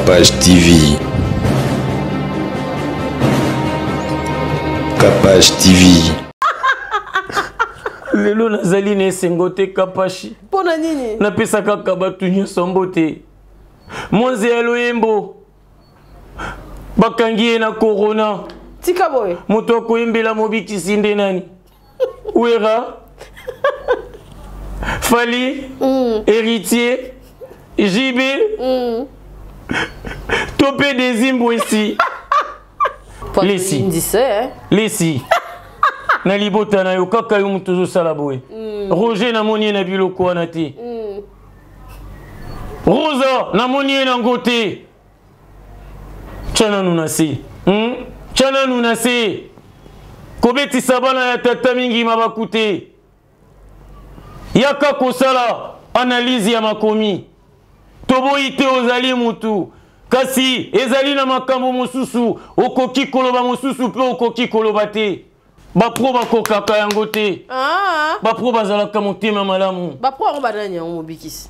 Capage TV. Capage TV. Lelo nazali na esengo te Kapashi. Mpo na nini? Napesa kaka bato nyonso mbote. Monze ya loyembo bakangi ye na corona. Tika boye. Moto akoyembela mobikisi nde nani? Wera, Fally, Héritier, JB, to mpe Desimbwesi. Lesi. Lesi. Na libota na yo kaka yo moto ozosala boye. Roger namoni ye na biloko wana te. Rosa namoni ye nango te. Tya nanu na se. Tya nanu na se. Kobetisa bana ya tata mingi mabaku te. Yaka kosala analyse ya makomi. Toboyi te ozali mutu. Kasi ezali na makambo mosusu okoki koloba mosusu mpe okoki koloba te. Bapro bakokaka yango te. Bapro bazalaka motema malamu. Bapro yango banani yango mobikisi?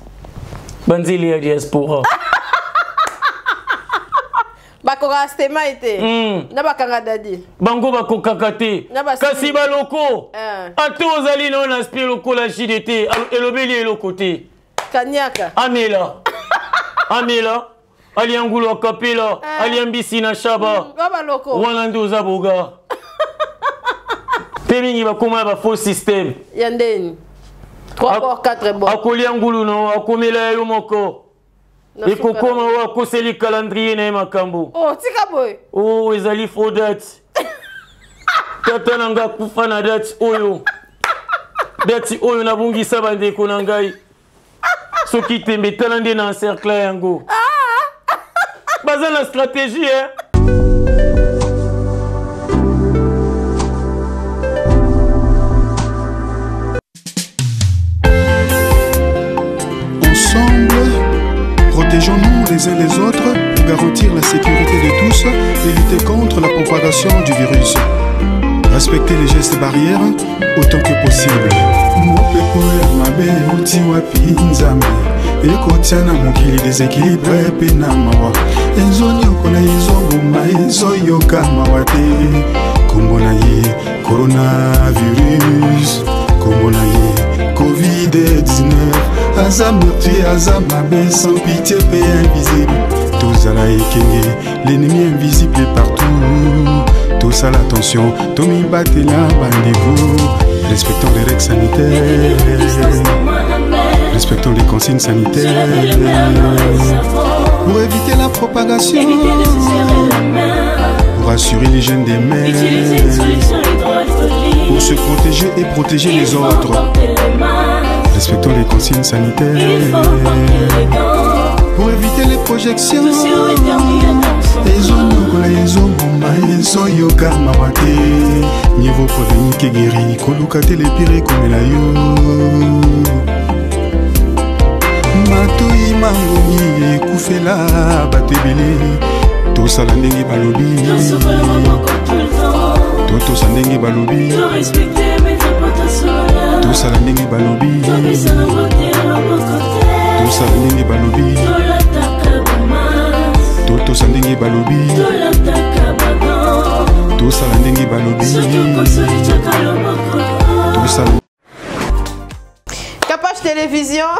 Banzeli ya diaspora. Bakokaka stema ete. Na bakanga dadi. Bango bakokaka te. Kasi baloko. Ata ozali na na aspect lokola JDT, elobeli eloko te. Kanyaka. Amela. Amela. Alia ngulu akapela, alia mbisi na shaba. Wana nde oza boga. Pe mingi bakoma ba faux système. Ya ndeni. 3 bords, 4 bords. Akolia ngulu no, akomela yo moko. Ekokoma oyo akoseli calendrier na ye makambo. Oh, tika boye. Oh, ezali faux date. Tata na nga akufa na date oyo. Date oyo nabungisa bandeko na ngai. Soki tembe tala nde na encercle yango. Baza na stratégie, hein? Ensemble, protégeons-nous les uns les autres pour garantir la sécurité de tous et lutter contre la propagation du virus. Respectez les gestes barrières autant que possible. Mopepo ya mabe euti wapi Nzambe ekotia na mokili déséquilibre pe na mawa ezonyokola ezoboma ezoyoka mawa te kombo na ye coronavirus kombo na ye covid-19 aza meurtrier aza mabe sans pitié pe invisible tozala ekenge l'ennemi invisible est partout tosala attention tomibatela bandeko respectons les règles sanitaires respectons les consignes sanitaires pour éviter la propagation pour assurer l'hygiène des mains pour se protéger et protéger les autres respectons les consignes sanitaires pour éviter les projections ezonyokola ezoboma ezoyoka mawa te mieux vaut prévenir que guérir koluka te le pire ekomela yo matoi mangongi ekufela bato ebele tosala ndenge balobi totosa ndenge balobi tosala ndenge balobi tosala ndenge balobi totosa ndenge balobi tosala ndenge balobi tosala Capage Télévision.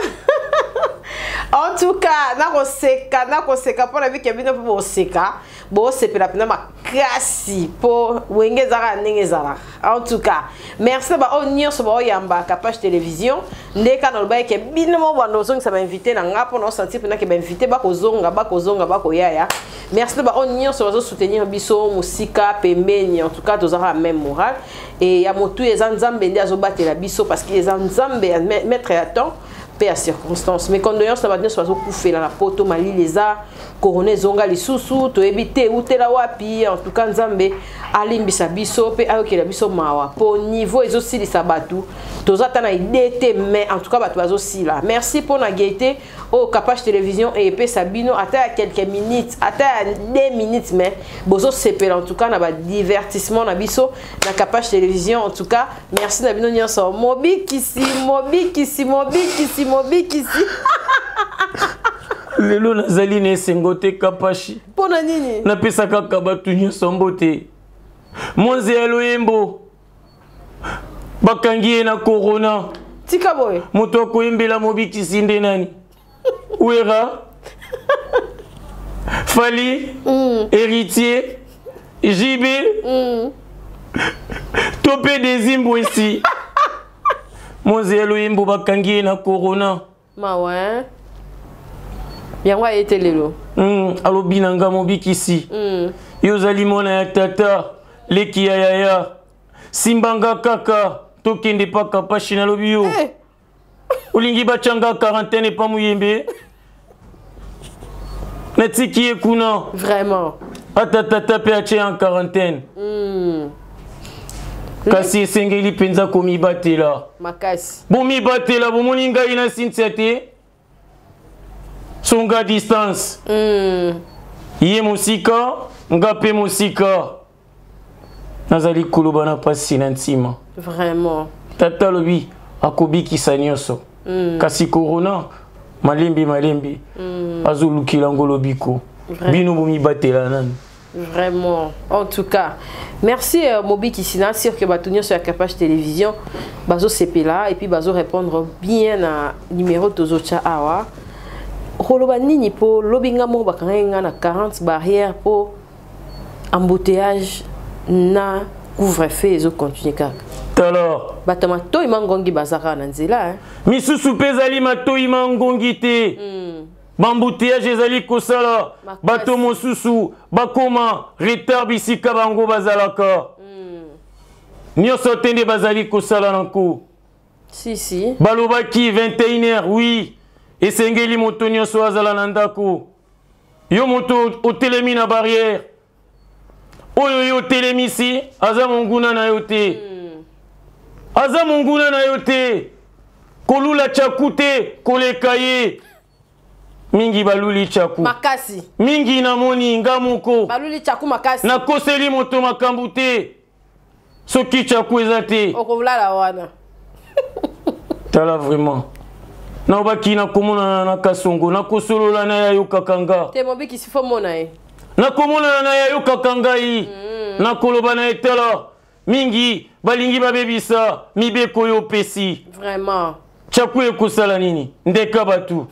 En tout cas, nakoseka, nakoseka mpo na bike bino mpo boseka, bosepela mpena makasi mpo wenge ezalaka ndenge ezalaka. En tout cas, merci na baoyo nyonso baoyamba Capage Télévision. Nde kaka nalobaki ke bino moko bando ozongisa ba invité na nga mpo na osentir mpena ke ba invité bakozonga, bakozonga, bakoyaya. Merci na baoyo nyonso bazo soutenir biso mosika pembeni. En tout cas, tozalaka même moral. Et ya motu eza Nzambe nde azobatela biso parce que eza Nzambe ya maître ya temps pe ya circonstance. Mes condoléances na bato nyonso bazokufela na poto, malili eza corona ezonga lisusu, toyebi te eutela wapi. En tout cas, Nzambe alimbisa biso pe ayokela biso mawa po niveau ezosilisa bato, toza ata na idée te, mais en tout cas bato bazosila. Merci pour na gaieté oyo Capage Télévision epesa bino ata ya quelques minutes, ata ya 2 minutes, mais bozosepela en tout cas na ba divertissement na biso na Capage Télévision. En tout cas, merci na bino nyonso. Mobikisi, mobikisi, mobikisi, mobikisi. Lelo nazali na esengo te Kapashi. Mpo na nini? Napesa kaka bato nyonso mbote. Monze ya loyembo bakangi ye na corona. Tika boye. Moto akoyembela mobikisi nde nani? Wera, Fally, Héritier, JB, to mpe Desi Mbwesi. Monze ya loyembo bakangi ye na corona. Mawa hein? Yango aye te lelo. Alobi na nga mobikisi. Yo ozali mwana ya tata, leki ya yaya. Simba nga kaka tokende pa Kapashi nalobi yo. Hey. Olingi batya nga quarantaine epa Muyembe? Natiki ye kuna. Vraiment. Ata tata mpe atye en quarantaine. Kasi esengeli mpenza komibatela. Makasi. Bomibatela, bomoni ngai na Cynthia te. Songa distance. Ye mosika, nga mpe mosika. Nazali koloba na pasi na ntima. Vraiment. Tata alobi akobikisa nyonso. Kasi corona malembe malembe azolukela ngo lobiko. Bino bomibatela nani? Vraiment. En tout cas, merci Mobikisi na sûr que bato nyonso ya Kapash Télévision bazo sepela et puis bazo répondre bien na numéro tozocha awa. Koloba nini po lobi nga moko bakanga nga na 40 barrières po embouteillage na couvre-feu ezo continuer kaka. Tala. Bato matoi mangongi bazaka na nzela hein. Misusu pe ezali matoi mangongi te. Bambouteillage ezali kosala bato mosusu bakoma retard bisika bango bazalaka. Nyonso te nde bazali kosala na nko. Si, si. Balobaki 21h, oui. Esengeli moto nyonso azala na ndako. Yo moto otelemi na barrière. Oyo yo otelemisi aza monguna na yo te. Aza monguna na yo te. Kolula tchaku te, koleka ye. Mingi baluli tchaku. Makasi. Mingi namoni nga moko. Baluli tchaku makasi. Nakoseli moto makambo te. Soki tchaku eza te. Okolala wana. Tala vraiment. Naobaki nakomonana na Kasongo, nakosolola na ya yokaka nga. Te mobikisi fo mona ye. Nakomonana na ya yokaka ngai. Nakoloba na ye tala. Mingi balingi babebisa mibeko yo opesi. Vraiment. Tchaku ekosala nini? Ndeka batu.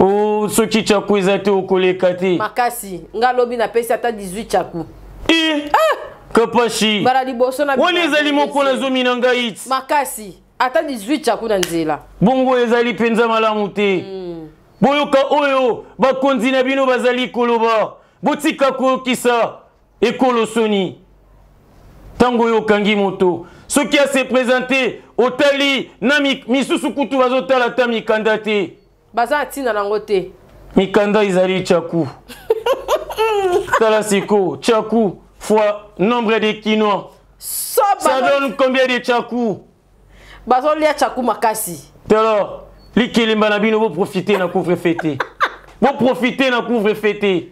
Oh, soki tchaku eza te okoleka te. Makasi, nga lobi napesi ata 18 tchaku. Eh! Ah! Kapashi. Bala liboso na Wani ezali moko na zomi na ngai. Makasi, ata 18 tchaku na nzela. Bongo ezali mpenza malamu te. Boyoka oyo bakonzi na bino bazali koloba. Botika koyokisa ekolo soni. Tango oyo okangi moto, soki a se présenter, otali na misusu kutu bazotala ta mikanda te. Baza na ntina nango te. Mikanda ezali tchaku. Tala siko, tchaku fois nombre de Kinois. Ça donne combien de tchaku? Bazolia tchaku makasi. Tala, likelemba na bino, boprofite na couvre-feu te. Boprofite na couvre-feu te.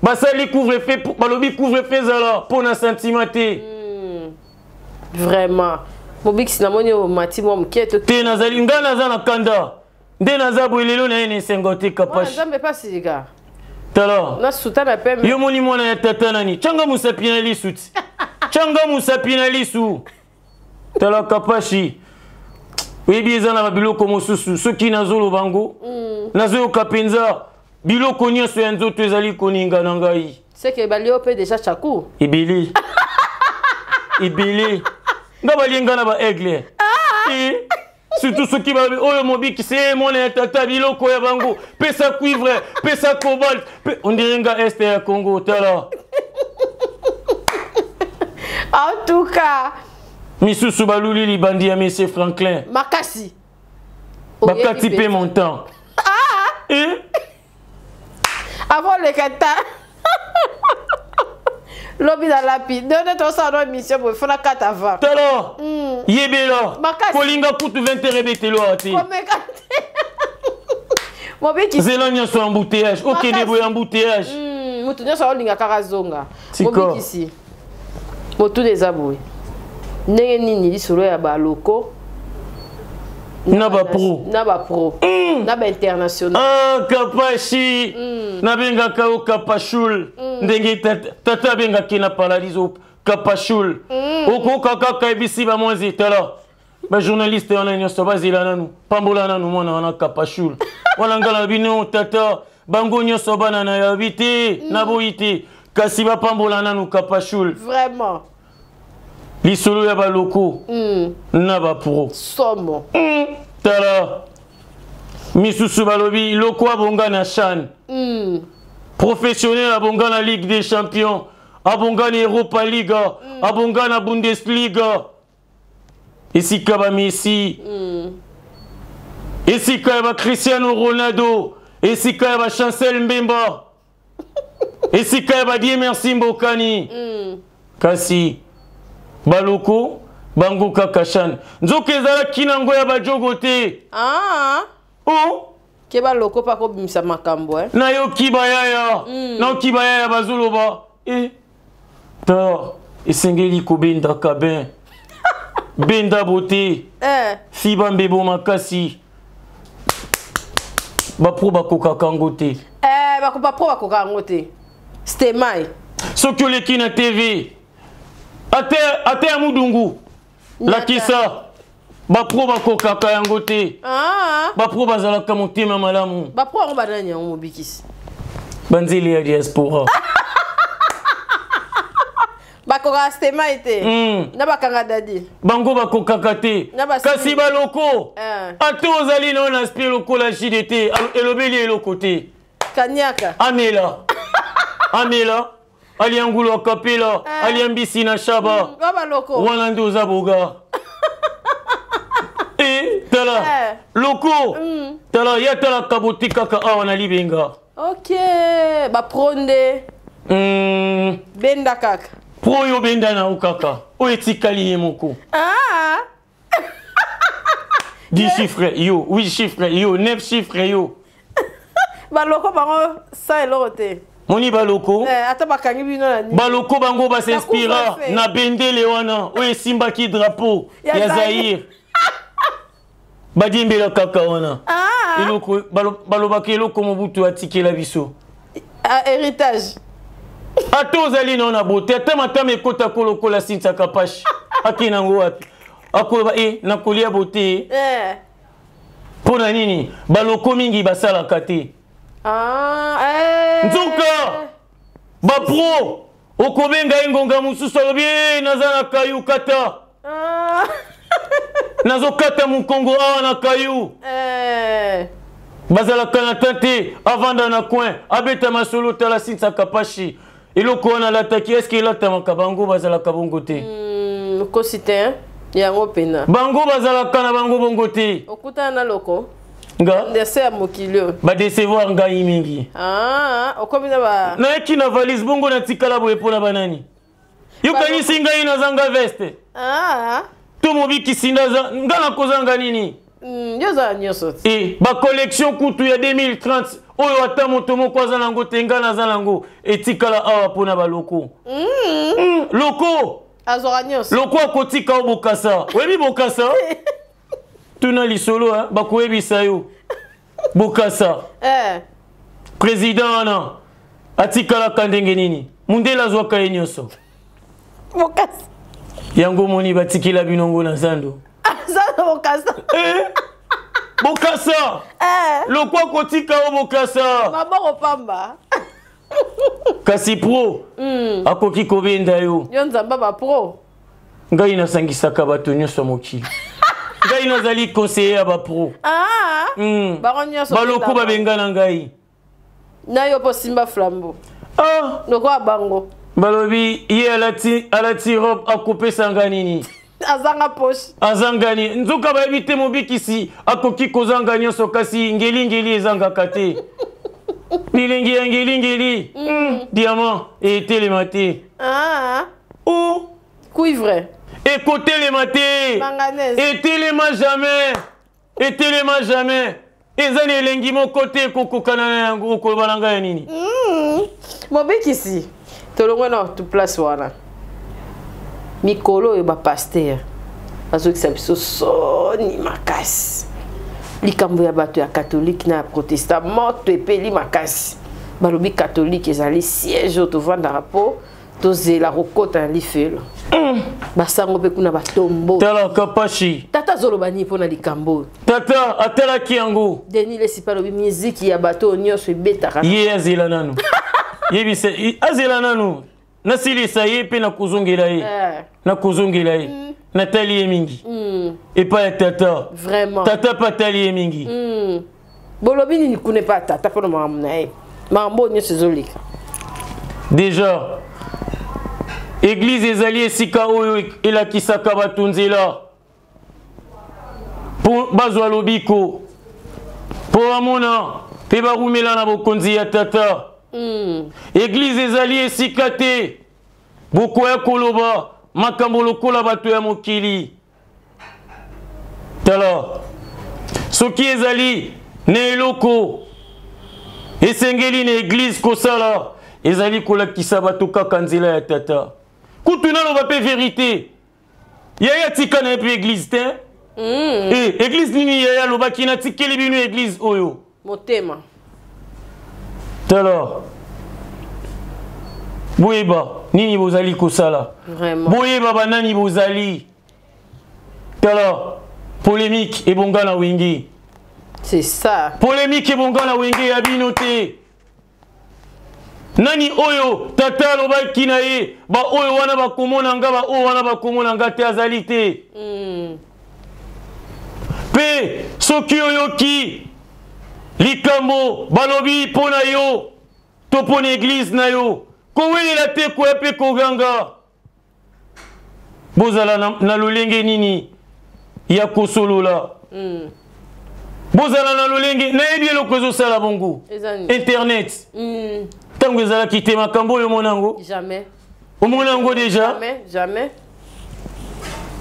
Basali couvre-feu, balobi couvre-feu ezala mpo na sentiment te. Vraiment. Mobikisi namoni oyo mati mwa moke to te, nazali nga naza na kanda. Nde naza boye lelo na ye na esengo te, Kapashi. Mwana Nzambe pasi lika. Tala. Na suta na pembe. Yo moni mwana ya tata nani? Changa musapi na lisu ti. Changa musapi na lisu. Tala Kapashi. Oyebi eza na biloko mosusu soki nazoloba ngo, nazoyoka mpenza biloko nyonso ya nzoto ezali koninga na ngai. C'est que balio pe déjà tchaku. Ebele. Ebele. Nga balinga na ba aigle. Ah! Eh, surtout soki ba oyo mobikisi, eh, mwana ya tata biloko ya bango, pesa cuivre, pesa cobalt, pe, on dirait nga est ya Congo, tala. En tout cas, misusu baluli libandi ya monsieur Franklin. Makasi. Bakati pe montant. Ah! Eh? Avant le kata. Lobi na lapi. Deux, deux, trois, ça, non, émission, il faut la carte avant. Tala. Yebela. Makasi. Kolinga kutu 20 heures ebetelo ate. Komeka te. Mobiki. Zela nyonso embouteillage. Makasi. Okende boye embouteillage. Mutu nyonso aolinga kaka zonga. Tika. Mobikisi. Motu eza boye. Ndenge nini lisolo ya baloko Na bapro. Na bapro. Na bainternational. Ah, Kapashi. Nabengaka yo Kapashul. Ndenge tata abengaki na paradiso Kapashul. Okoka kaka ebisi bamwanzi tala. Bajournaliste wana nyonso bazela nanu, pambola nanu mwana wana Kapashul. Wana nga na bino tata, bango nyonso bana na yabi te, naboyi te. Kasi bapambola nanu Kapashul. Vraiment. Lisolo ya baloko na bapro. Somo. Tala. Misusu balobi loko abonga na CHAN. Professionnel abonga na Ligue des Champions, abonga na Europa League, abonga na Bundesliga. Esika ba Messi. Esika ya ba Cristiano Ronaldo, esika ya ba Chancel Mbemba. Esika ya ba Dieu merci Mbokani. Kasi baloko bango kaka CHAN. Nzoka ezalaki nango ya bajogo te. Ah. Oh. Ke baloko pa kobimisa makambo, eh. Nayoki bayaya. Nayoki bayaya bazoloba. Eh. Tor, esengeli kobendaka ben. Benda beauté. Eh. Fiba mbebo makasi. Bapro bakokaka yango te. Eh, bapro bakokaka yango te. Stemai. Soki oleki na TV, ate ya mudungu, lakisa, bapro bakokaka yango te. Ah. Bapro bazalaka motema malamu. Bapro yango banani yango mobikisi? Banzeli ya diaspora. Bakokaka Stemai te. Na bakanga dadi. Bango bakokaka te. Kasi baloko. Ate ozali na na aspect lokola JDT, elobeli eloko te. Kanyaka. Amela. Amela. Aliangulo akapela, aliambisi na shaba. Wa baloko. Wana nde oza boga. E tala. Loko. Tala ya tala kaboti kaka awa na libenga. Ok, ba pronde. Benda kaka. Pro yo benda na kaka. Oyo etikali ye moko. Ah. 10 chiffres yo, 8 chiffres yo, 9 chiffres yo. Baloko bango sa eloko te. Moni baloko. Ata bakangi bino na nini? Baloko bango ba s'inspira na bendele wana oyo esimbaki drapeau ya Zaïre. Badiembela kaka wana. Ah. Eloko balobaka eloko Mobutu atikela biso. Ah, héritage. Ata ozali na na beauté, ata matama ekota kolokola Cynthia Kapashi. Akei nango wapi? Akoloba e nakolia beauté. Mpona nini? Baloko mingi basalaka te. Ah, eh. Nzoka bapro okobenga ye ngonga mosusu alobi e naza na kayu kata. Ah. Nazokata mokongo awa na kayu. Bazalaka na tan te, avanda na coin, abeta masolo tala Cynthia Kapashi. Eloko wana alataki, est-ce que elatamaka bango bazalaka bongo te? Kosi te, yango pena. Bango bazalaka na bango bongo te. Okutana na loko? Nga? Ndese ya mokili oyo. Ba décevoir ngai mingi. Ah, okomi na ba Nayaki na valise bongo natikala boye mpona banani. Yokanisi ngai nazanga veste. Ah. To mobikisi ndaza nga nakozanga nini? Yo ozala nyonso te. E ba collection kutu ya 2030 oyo ata moto moko aza nango te, nga naza nango etikala awa mpona baloko. Loko azwaka nyonso. Loko akotika yo Bokasa. Oyebi Bokasa? Tuna lisolo, bakoyebisa yo. Bokasa. Président wana atikalaka ndenge nini? Mundele azwaka ye nyonso. Bokasa. Yango moni batikela bino ngo na zando. Zando Bokasa. Bokasa. Lokwa kotika o Bokasa. Maboko pamba. Kasi pro akoki kobenda yo. Yo nzamba ba pro. Ngai nasangisaka bato nyonso mokili. Ngai nazali conseiller ya ba pro. Ah. Bango nyonso Baloko babenga na ngai. Na yo po simba flambeau. Ah. Lokola bango. Balobi ye alati robe akopesa nga nini? Azanga poche. Azanga nini? Nzoka bayebi te mobikisi akoki kozanga nyonso kasi ngeli ngeli ezangaka te. Bilengi ya ngeli ngeli. Diamant etelema te. Ah. Ou cuivre. Ekotelema te. Manganèse. Etelema jamais. Etelema jamais. Eza na elengi moko te ekokokana na yango okoloba na ngai ya nini? Mobikisi tolongwe na tu place wana. Mikolo oyo ba pasteur bazokisa biso soni makasi. Likambo ya bato ya catholique na ya protestant, moto epeli makasi. Balobi catholique ezali siège oyo tovandaka mpo tozela kokota na lifelo. Basango mpe kuna batombo. Tala kapashi. Tata azoloba nini mpo na likambo oyo? Tata atalaki yango. Denis Lessi mpe alobi miziki ya bato oyo nyonso ebetaka. Ye azela nanu. Yebisa azela nanu. Nasilisa ye mpe nakozongela ye. Nakozongela ye. Natali ye mingi. Epai ya tata. Vraiment. Tata mpe atali ye mingi. Bolobi nini kuna epai ya tata mpona makambo na ye? Makambo oyo nyonso ezoleka. Déjà, église ezali esika oyo elakisaka bato nzela mpo bazwa lobiko, mpo bamona mpe barumela na bokonzi ya tata. Église ezali esika te bokoya koloba makambo lokola bato ya mokili. Tala, soki ezali na eloko esengeli na église kosala, ezali kolakisa bato kaka nzela ya tata. Kutu naloba mpe vérité, yaya tika na ye mpe église te. Église nini yaya alobaki natikeli bino église oyo? Motema. Tala, boyeba nini bozali kosala. Vraiment. Boyeba banani bozali. Tala, polémique ebonga na Wenge. C'est ça. Polémique ebonga na Wenge ya bino te. Nani oyo tata alobaki na ye, ba oyo wana bakomona nga, ba oyo wana bakomona nga te, azali te. Pe soki oyoki likambo balobi mpo na yo to mpo na église na yo, kowelela te, koya mpe koganga. Bozala na lolenge nini ya kosolola. Bozala na lolenge, nayebi eloko ezosala bongo. Internet. Ntango ezalaki te makambo oyo omona yango? Jamais. Omona yango déjà? Jamais, jamais.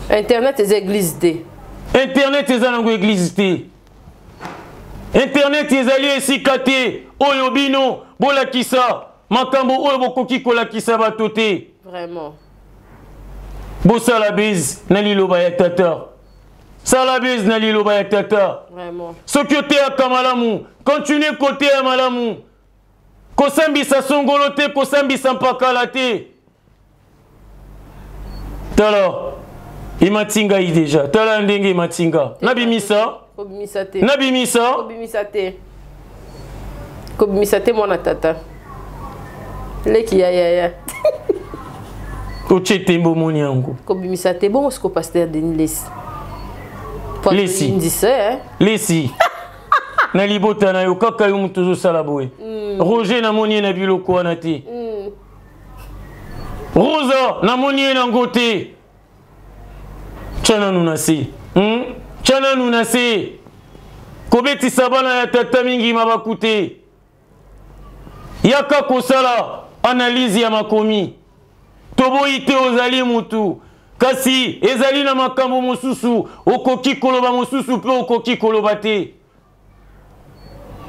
Internet eza église te. Internet eza nango église te. Internet ezali esika te oyo bino bolakisa makambo oyo bokoki kolakisa bato te. Vraiment. Bosala base na liloba ya tata. Sala base na liloba ya tata. Vraiment. Soki oteyaka malamu, continue koteya malamu. Kosambisa songolo te, kosambisa mpakala te. Tala, ematinga yi déjà. Tala ndenge ematinga. Nabimisa. Kobimisa te. Nabimisa. Kobimisa te. Kobimisa te mwana tata. Leki ya ya ya. Otie tembo moni yango. Kobimisa te bongo siko pasteur Denis Lessi. Lessi. Ndise, eh? Lessi. Na libota na yo kaka yo moto ozosala boye. Roger namoni ye na biloko wana te. Rosa namoni ye nango te. Tya nanu na se. Tya nanu na se. Kobetisa bana ya tata mingi mabaku te. Yaka kosala analyse ya makomi. Toboyi te ozali mutu, kasi ezali na makambo mosusu okoki koloba, mosusu mpe okoki koloba te.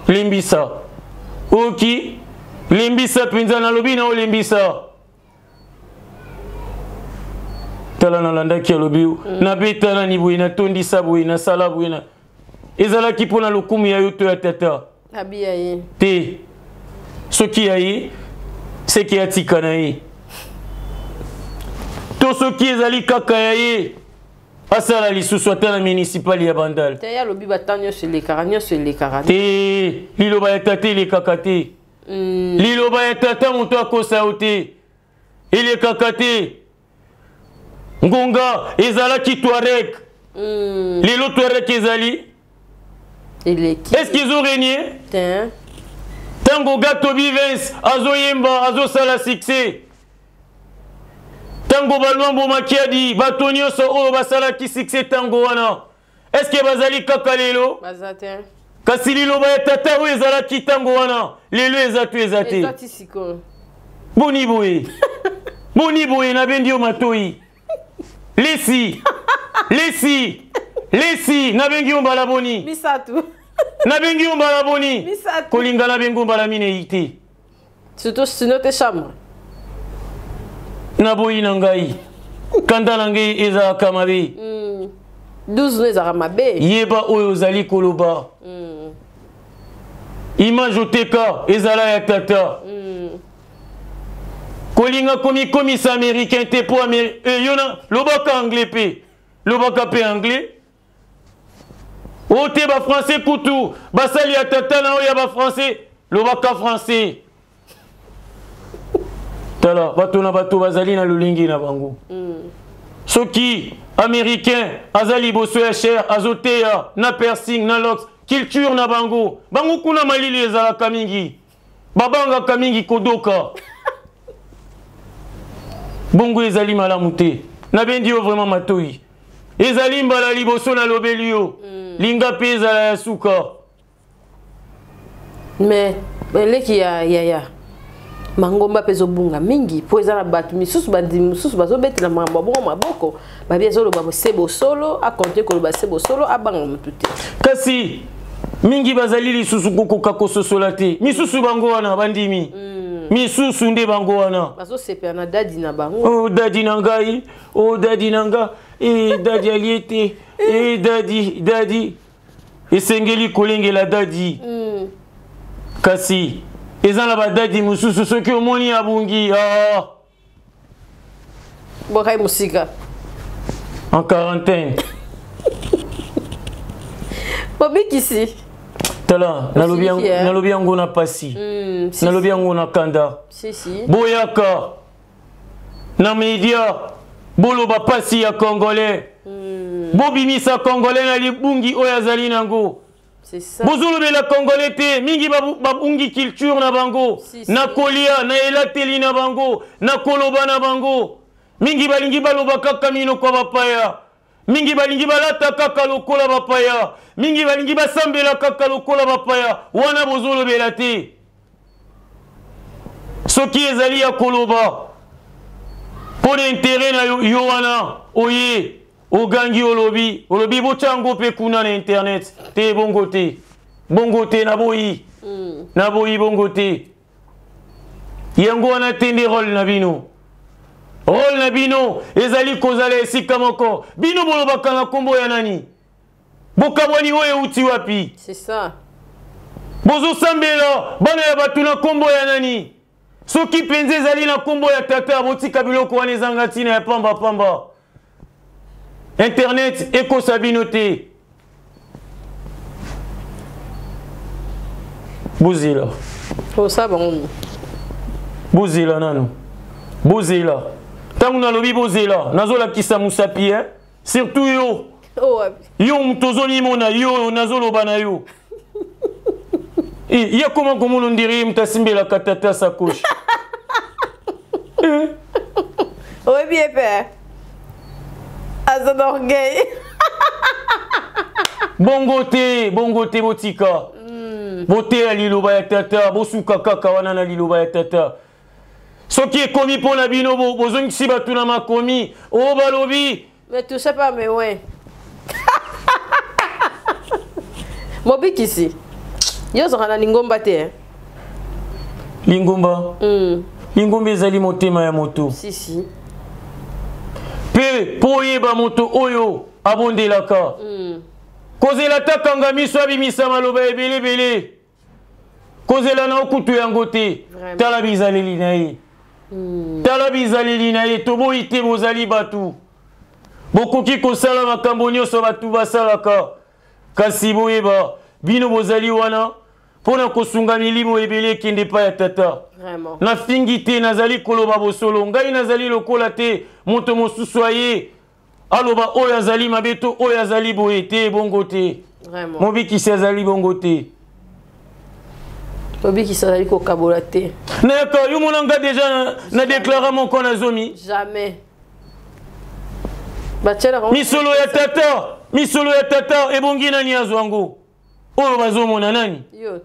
Limbisa. Oki limbisa mpenza, nalobi na olimbisa. Tala nalandaki alobi nabeta nani boye, natondisa boye, nasala boye na ezalaki mpo na lokumu ya yo to ya tata? Abi ya ye. Te. Soki ya ye, seki atika na ye. To soki ezali kaka ya ye, asala lisusu ata na municipal ya Bandal. Te, ya lobi bata nyonso elekaka, nyonso elekaka. Te, liloba ya tata elekaka te. Liloba ya tata moto akosa yo te. Elekaka te. Ngonga ezalaki Touareg. Lelo Touareg ezali Eleki. Est-ce qu'ils ont régné? Te. Tango Gato Bivens azoyemba, azosala succès. Tango Balwambo Makiadi, bato nyonso oyo basalaki succès tango wana. Est-ce que bazali kaka lelo? Baza te. Kasi liloba ya tata oyo ezalaki tango wana, lelo eza to eza te. Eza ti sikoyo. Boni boye. Boni boye nabendi yo matoi. Lesi. Lesi. Lesi nabengi yo mbala boni. Misatu. Nabengi yo mbala boni. Misatu. Kolinga nabengi yo mbala minei te. Surtout sinon te chambre. Naboyi na ngai. Kanda na ngai ezalaka mabe. 12 no ezalaka mabe. Yeba oyo ozali koloba. Image oteka ezala ya tata. Kolinga komikomisa américain te mpo eh, yo na lobaka anglais mpe lobaka mpe anglais oyo te bafrançais kutu basali ya tata na oyo ya bafrançais lobaka français. Tala bato na bato bazali na lolingi na bango. Soki américain aza liboso ya cher azoteya na piercing na lox culture na bango, bango kuna malili ezalaka mingi, babangaka mingi kodoka. Bongo ezali malamu te. Nabendi yo vraiment matoi. Ezali mbala liboso nalobeli yo. Linga mpe ezala ya suka. Mais eleki ya yaya mangomba mpe ezobunga mingi mpo eza na bato misusu bandimi mosusu bazobetela makambo ya bongo maboko, babi ezoloba se bosolo, akonte koloba se bosolo, abanga motu te. Kasi mingi bazali lisusu kokoka kososola te. Misusu bango wana bandimi. Misusu nde bango wana bazosepela na dadi na bango. Oh dadi na ngai, oh dadi na nga, eh dadi alie te, eh dadi, dadi. Esengeli kolengela dadi. Kasi eza na badadi mosusu soki omoni abungi, ah. Bokai mosika. En quarantaine. Bobikisi. Tala, nalobi yango na pasi. Nalobi yango na kanda. Si, si. Boyaka na media boloba pasi ya Congolais. Bobimisa Congolais na libungi oyo azali nango. Bozolobela Congolais te, mingi babungi culture na bango, na kolia, na elateli na bango, na koloba na bango. Mingi balingi baloba kaka minoko ya bapaya. Mingi balingi balata kaka lokola bapaya. Mingi balingi basambela kaka lokola bapaya. Wana bozolobela te. Soki ezali ya koloba mpo na intérêt na yo, yo wana oye ogangi olobi, olobi botya yango mpe kuna na internet te, bongo te, bongo te, naboyi. Naboyi bongo te. Yango wana te nde rôle na bino. Rôle na bino ezali kozala esika moko. Bino bolobaka na kombo ya nani? Bokabwani oyo euti wapi? C'est ça. Bozosambela bana ya bato na kombo ya nani? Soki mpenza ezali na kombo ya tata, botika biloko wana ezanga ntina ya pamba pamba. Internet ekosa bino te. Bozela. Osala bango nini? Bozela nanu. Bozela. Ntango nalobi bozela, nazolakisa mosapi, hein? Surtout yo. Oh, wapi? Yo moto ozomimona, yo nazoloba na yo. Eh, ye koma komona ondire ye moto asimbelaka tata sacoche. Eh. Oyebi ye mpe aza na orgueil. Bongo te, bongo te, botika. Boteya liloba ya tata, bosuka kaka wana na liloba ya tata. Soki ekomi mpo na bino, bozongisi bato na makomi, oyo balobi. Mais touchez pas mes oins. Mobikisi, yo ozalaka na lingomba te, hein? Lingomba? Lingomba ezali motema ya moto. Si, si. Mpe mpo oyeba moto oyo abondelaka. Kozela takanga miso abimisa maloba ebelebele. Kozela na okutu yango te. Vraiment. Tala bizaleli na ye. Tala bizaleli na ye. Toboyi te, bozali bato. Bokoki kosala makambo nyonso bato basalaka. Kasi boyeba, bino bozali wana mpona kosunga milimo ebele ekende epai ya tata. Vraiment. Nafingi te, nazali koloba bosolo. Ngai nazali lokola te moto mosusu aye aloba oyo azali mabe to oyo azali boye te, bongo te. Vraiment. Mobikisi azali bongo te. Mobikisi azali kokabola te. Nayaka, yo mona nga déjà na déclara moko na zomi. Jamais. Batiela bango Misolo ya tata, misolo ya tata ebongi nani azwa yango? Oyo bazomona nani? Yo.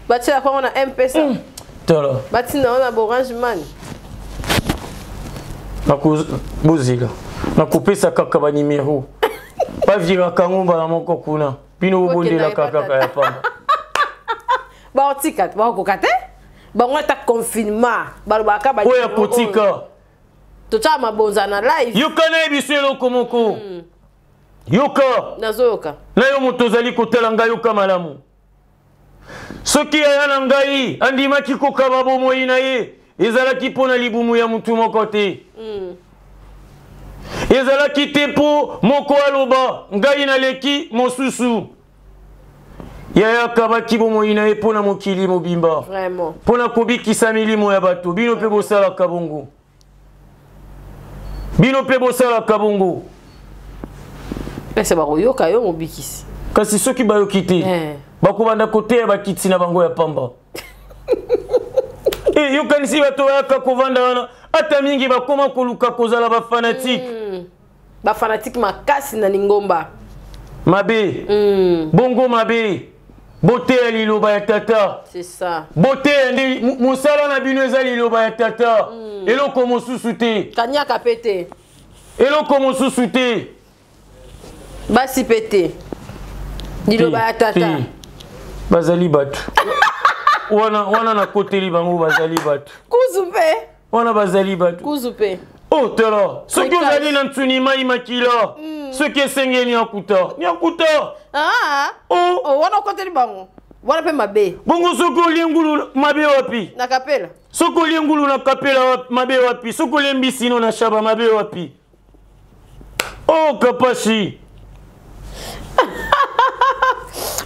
Batiela bango na M-Pesa. Tala. Batinda bango na Orange Money. Bozela. Nakopesa kaka ba numéro. Baviraka yango mbala moko kuna. Bino bobondelaka kaka ya pamba. Baotika, baokoka te. Bango ata confinement, balobaka ba Oyo akotika. Totyaka mabonza na live. Yoka nayebiso eloko moko. Yoka. Nazoyoka. Na yo moto ozali kotala ngai, yoka malamu. Soki yaya na ngai andimaki kokaba bomoi na ye, ezalaki mpo na libumu ya motu moko te. Ezalaki te mpo moko aloba ngai naleki mosusu. Yaya akabaki bomoi na ye mpo na mokili mobimba, mpo na kobikisa milimo ya bato. Bino mpe bosalaka bongo, bino mpe bosalaka bongo. Pese bakoyoka yo mobikisi. Kasi soki bayoki te, bakobanda koteya bakiti na bango ya pamba. E, yokanisi bato bayaka kovanda wana, ata mingi bakoma koluka kozala bafanatike. Bafanatike makasi na lingomba. Mabe. Bongo mabe. Boteya liloba ya tata. C'est ça. Boteya nde mosala na bino, eza liloba ya tata. Eloko mosusu te. Kaniaka pe te. Eloko mosusu te. Basi pe te. Liloba ya tata. Te. Bazali bato wana, wana nakoteli bango, bazali bato. Kuzu mpe. Wana bazali bato. Kuzu mpe. Oh, tala, soki ozali na nsuni mai makila, soki esengeli nyakuta nyakuta. Ah. Oh. Oh, wana okoteli bango wana mpe mabe. Bongo soki olie ngulu, mabe wapi? Na kapela. Soki olie ngulu na kapela, mabe wapi? Soki olie mbisino na shaba, mabe wapi? Oh, kapashi.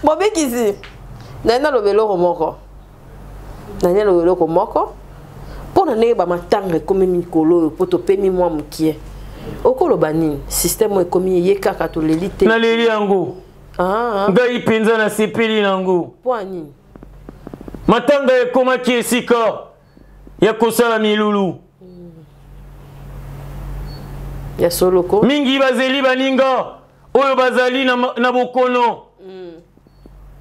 Mobikisi, naye naloba eloko moko, naye naloba eloko moko mpo na ndenge bamatanga ekomi mikolo oyo, mpo topemi mwa mokie. Okoloba nini? Système oyo ekomi ye kaka, toleli te. Naleli yango. Ah. Ngai mpenza nasepeli nango. Mpo ya nini? Matanga ekomaki esika ya kosala milulu. Ya soloko. Mingi bazeli baninga oyo bazali na bokono,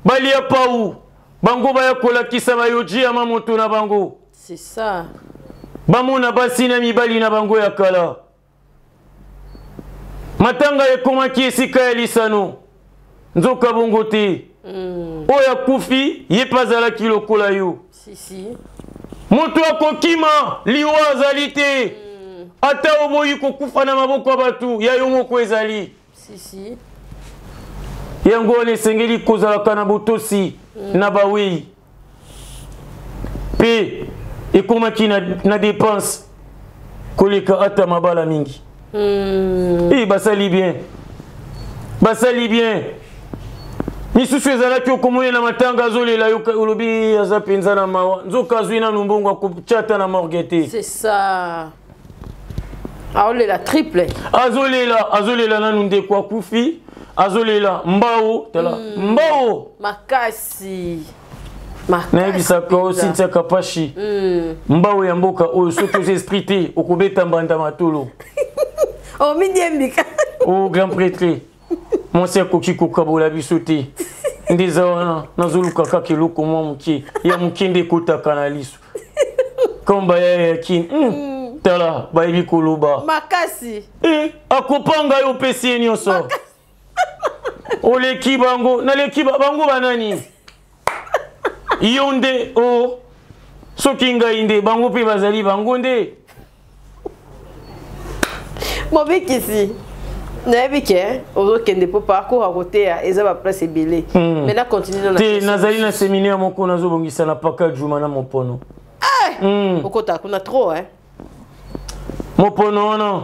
balia pau bango, baya kolakisa bayoji ya mamoto na bango. C'est ça. Bamona basi na mibali na bango ya kala. Matanga ekomaki esika ya lisano, nzoka bongo te. Oyo akufi, ye mpe azalaki lokola yo. Si, si. Moto akokima liwa azali te. Ata oboyi kokufa na maboko ya bato, ya yo moko ezali. Si, si. Yango wana esengeli kozalaka na botosi na bawei. Mpe ekomaki na dépense koleka ata mabala mingi. E basali bien, basali bien. Misusu ezalaki okomona na matanga azolela yo, olobi aza mpenza na mawa, nzoka azwi nanu mbongo akotya ata na morgue te. C'est ça. Aolela triple. Azolela, azolela nanu ndeko akufi, azolela mbao, tala, mbao. Makasi. Nayebisaka yo, Cynthia Kapashi, mbao ya mboka oyo, soki oza esprit te, okobeta mbanda matolo. Omidiembika. O grand prêtre, mwasi akoki kokabola biso te. Nde eza wana, nazoluka kaka eloko mwa moke ya moke nde ekotaka na liso. Comme baya ya kini, tala, bayebi koloba. Makasi. E, akopanga yo, opesi ye nyonso, oleki bango, naleki bango banani? Yo nde o soki ngai nde bango mpe bazali bango nde. Mobikisi, nayebi ke ozokende mpo parcours ya koteya eza baplace ebele. Mais na continue na te, nazali na séminaire moko nazobongisa na paka juma na mopono. Okota kuna trop, eh? Mopono wana,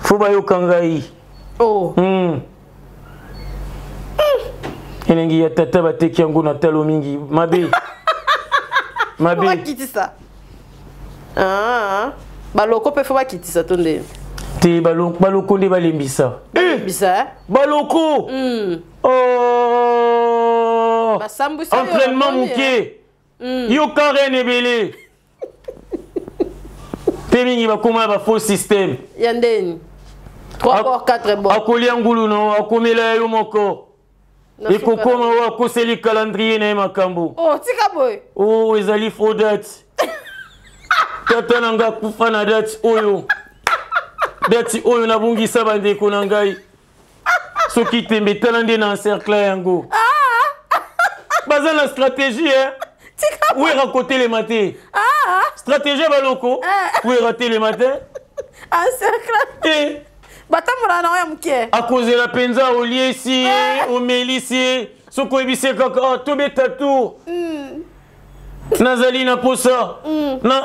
fo bayoka ngai. Oh. Elengi ya tata bateki yango na talo mingi, mabe mabe. Bakitisa. Ah, baloko mpe fo bakitisa to nde? Te, baloko nde balembisa. Balembisa, eh? Baloko. Oh! Basambwisa yo. Entraînement bamoni, moke, yoka reine ebele mpe mingi bakóma ya bafaux système. Ya ndeni 3 bord, 4 bord. Akolia ngulu no, akomela ya yo moko. Na suka. Ekokoma oyo akoseli calendrier na ye makambo. Oh, tika boye. Oyo ezali faux date. Tata na ngai akufa na date oyo, date oyo nabungisa bandeko na ngai. Soki tembe, tala nde na encercle yango. Baza na stratégie, eh? Tika. Wera kotelema te. Stratégie ya baloko, wera telema te. Encercla. Eh. Batambola na ya moke. Akozela mpenza oliesi ye, eh. omelisi ye, soki oyebisi ye kaka ah, tobeta tour. Nazali na posa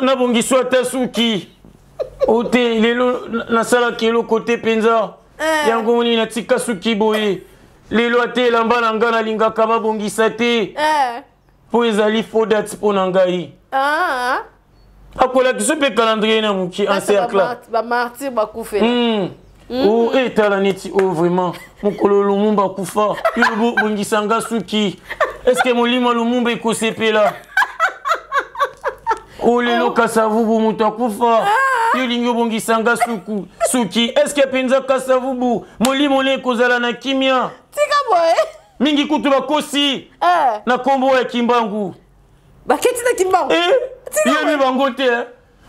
nabongisi ata suki o te lelo nasalaki eloko te mpenza eh. Yango nini natika suki boye lelo ata elamba na ngai nalingaka babongisa te eh. Mpo ezali faux date mpo na ngai ah. Akolakisa mpe calendrier na moke encercle bamartyr bakufela O etala neti oyo vraiment mokolo Lumumba akufa yo bongisa nga suki estce molimo ya Lumumba ekosepela o lelo Kasavubu moto akufa ah. Yo olingi obongisa nga suku suki estce mpenza Kasavubu molimo ne ekozala na kimia? Tika boye. Mingi kutu bakosi eh. Na nkombo ya Kimbangu. Baketi na Kimbangu eh, yebi bango te eh.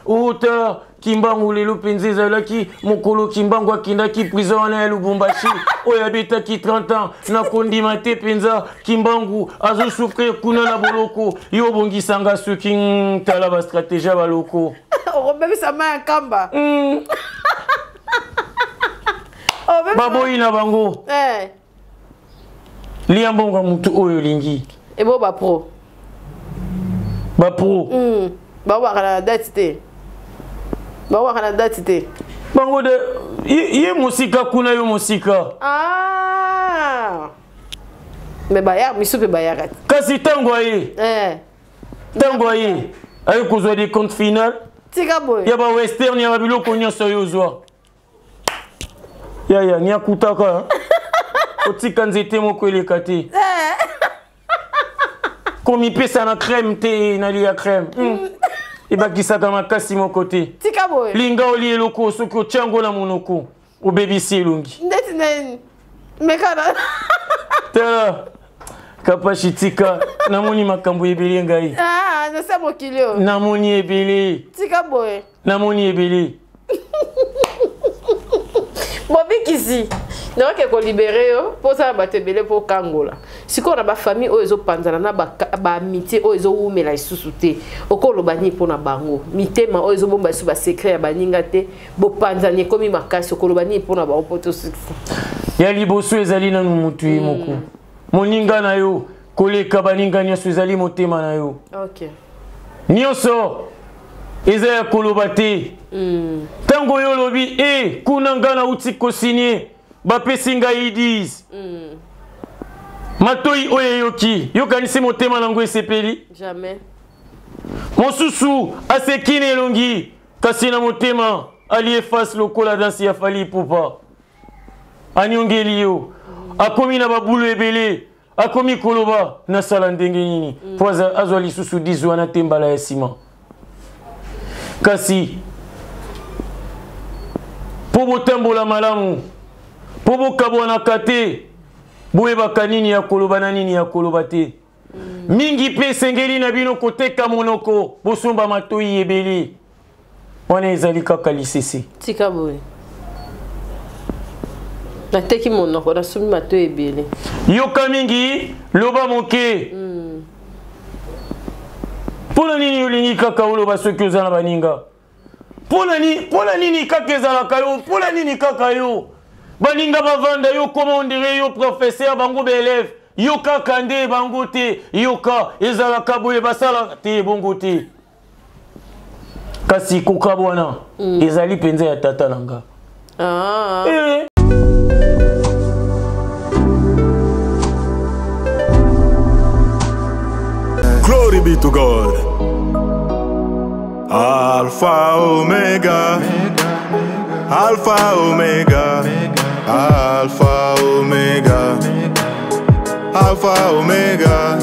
Ota Kimbangu lelo mpenza ezalaki mokolo Kimbangu akendaki prison wana ya Lubumbashi oyo abetaki 30 ans. Nakondima te mpenza Kimbangu azosouffrir kuna na boloko, yo obongisanga soki tala bastratégie ya baloko. Okobebisa mai ya nkamba. Baboyi na bango eh. Lia mbongo ya motu oyo olingi. Ebo bapro. Bapro. Babwaka na date te, babwaka na date te. Bango de ye mosika kuna, yo mosika. Ah. Me bayaka misu mpe bayaka te. Kasi ntango aye eh. Ntango aye aye kozwa des comptes final Tika boye. Ya bawestern ya babiloko nyonso oyo ozwa yaya niakutaka otika nzete moko eleka te eh. Komipesa na crème te, nalia crème ebakisaka makasi moko te. Tika boye. Linga olia eloko soki otya yango na monoko obebisi elongi. Ndeti nani mekana. Tala Kapashi, tika namoni makambo ebele ngai. Ah, nase mokili oyo. Namoni ebele. Tika boye. Namoni ebele. Bobikisi naoke kolibere yo mpo osala bato ebele mpo okangola sikoyo na bafamille oyo ezopanzana na baamitié oyo ezowumela lisusu te. Okoloba nini mpo na bango mitema oyo ezobomba lisusu basecret ya baninga te, bopanzani ekomi makasi, okoloba nini mpo na bango mpo tosukisa? Ya liboso ezali nanu motu ye moko. Moninga na yo koleka baninga nyonso ezali motema na yo. Nyonso eza ya koloba te. Ntango oyo olobi e kuna nga nauti kosigne bapesi ngai 10 matoi oyo eyoki yokanisi motema nango esepeli. Jamais. Mosusu aseki na elongi kasi na motema alie face lokola dansi ya Fally Ipupa anyongeli yo. Akomi na babulu ebele, akomi koloba nasala ndenge nini mpo azwa lisusu 10 wana te mbala ya nsima. Kasi mpo botambola malamu, mpo bokabwanaka te, boyebaka nini ya koloba na nini ya koloba te. Mingi mpe esengeli na bino koteka monoko, bosomba matoi ebele. Wana ezali kaka lisese. Tika boye. Nateki monoko, nasombi matoi ebele. Yoka mingi, loba moke. Mpo na nini olingi kaka oloba soki oza na baninga? Mpo na nini kaka ezalaka yo? Mpo na nini kaka yo baninga bavanda yo koma ondire yo professeur, bango baélève, yo kaka nde bango te? Yoka ezalaka boye, basala te bongo te. Kasi kokabwana ezali mpenza ya tata na nga. Ah. Eh. Glory be to God. Alpha Omega. Alpha Omega. Alpha Omega. Alpha Omega.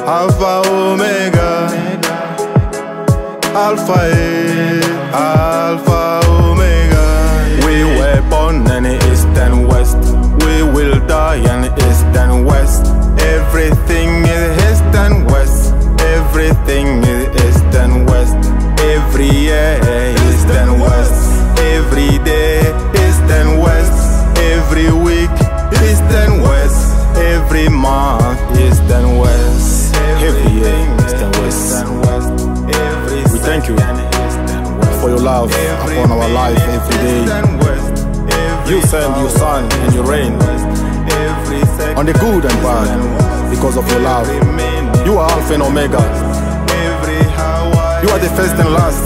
Alpha Omega. Alpha E. Alpha Omega. We were born in the east and west. We will die in the east and west. Everything is east and west. Everything is east and west. Every year, east and west. Every day, east and west. Every week, east and west. Every month, east and west. Every year, east and west. We thank you for your love. upon our life every day. You send your sun and your rain on the good and bad because of your love. You are Alpha and Omega. You are the first and last.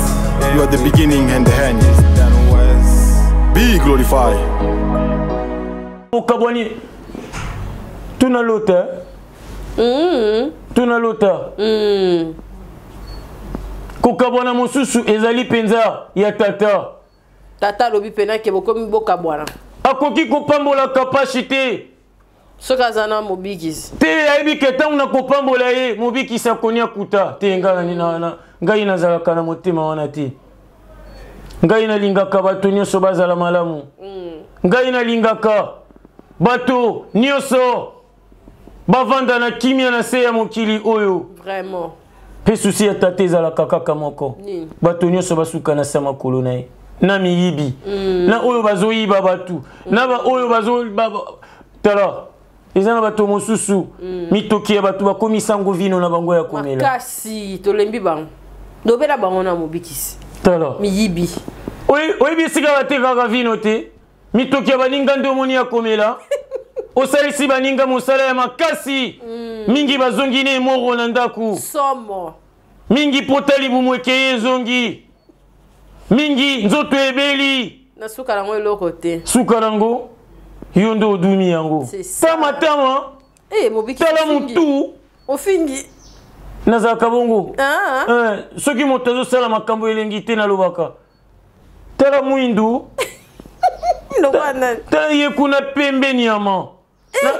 You are the beginning and the end. Be glorified. Okabwani tuna lota Tuna lota. Kokabwana mosusu ezali mpenza ya tata. Tata alobi mpena ke bokomi bokabwana. Akoki kopambola kapashi te. Soki aza na mobikisi. Te ayebi ke ntango nakopambola ye mobikisi akoni akuta te ngai ngai nazalaka na motema wana te. Ngai nalingaka bato nyonso bazala malamu. Ngai nalingaka bato nyonso bavanda na kimia na se ya mokili oyo. Vraiment. Pe souci ya tata ezalaka kaka moko. Bato nyonso basuka na se makolo na ye. Na miyibi. Na oyo bazoyiba bato. Na ba oyo bazo tala. Eza na bato mosusu. Mitoki ya bato bakomisa ngo vino na bango ya komela. Makasi tolembi bango. Lobela bango na mobikisi. Tala. Miyibi. Oyebi esika batekaka vino te. Mitoki ya baninga nde omoni ya komela. Osalisi baninga mosala ya makasi. Mingi bazongi ne moro na ndaku. Somo. Mingi pota libumu ekeye ezongi. Mingi nzoto ebeli. Na suka nango eloko te. Suka nango yo nde odumi yango. Tama tama. Eh, mobiki. Tala mutu. Ofingi. Nazalaka bongo. Soki moto azosala makambo elengi te nalobaka. Tala mwindu. Tala ye kuna pembe nyama.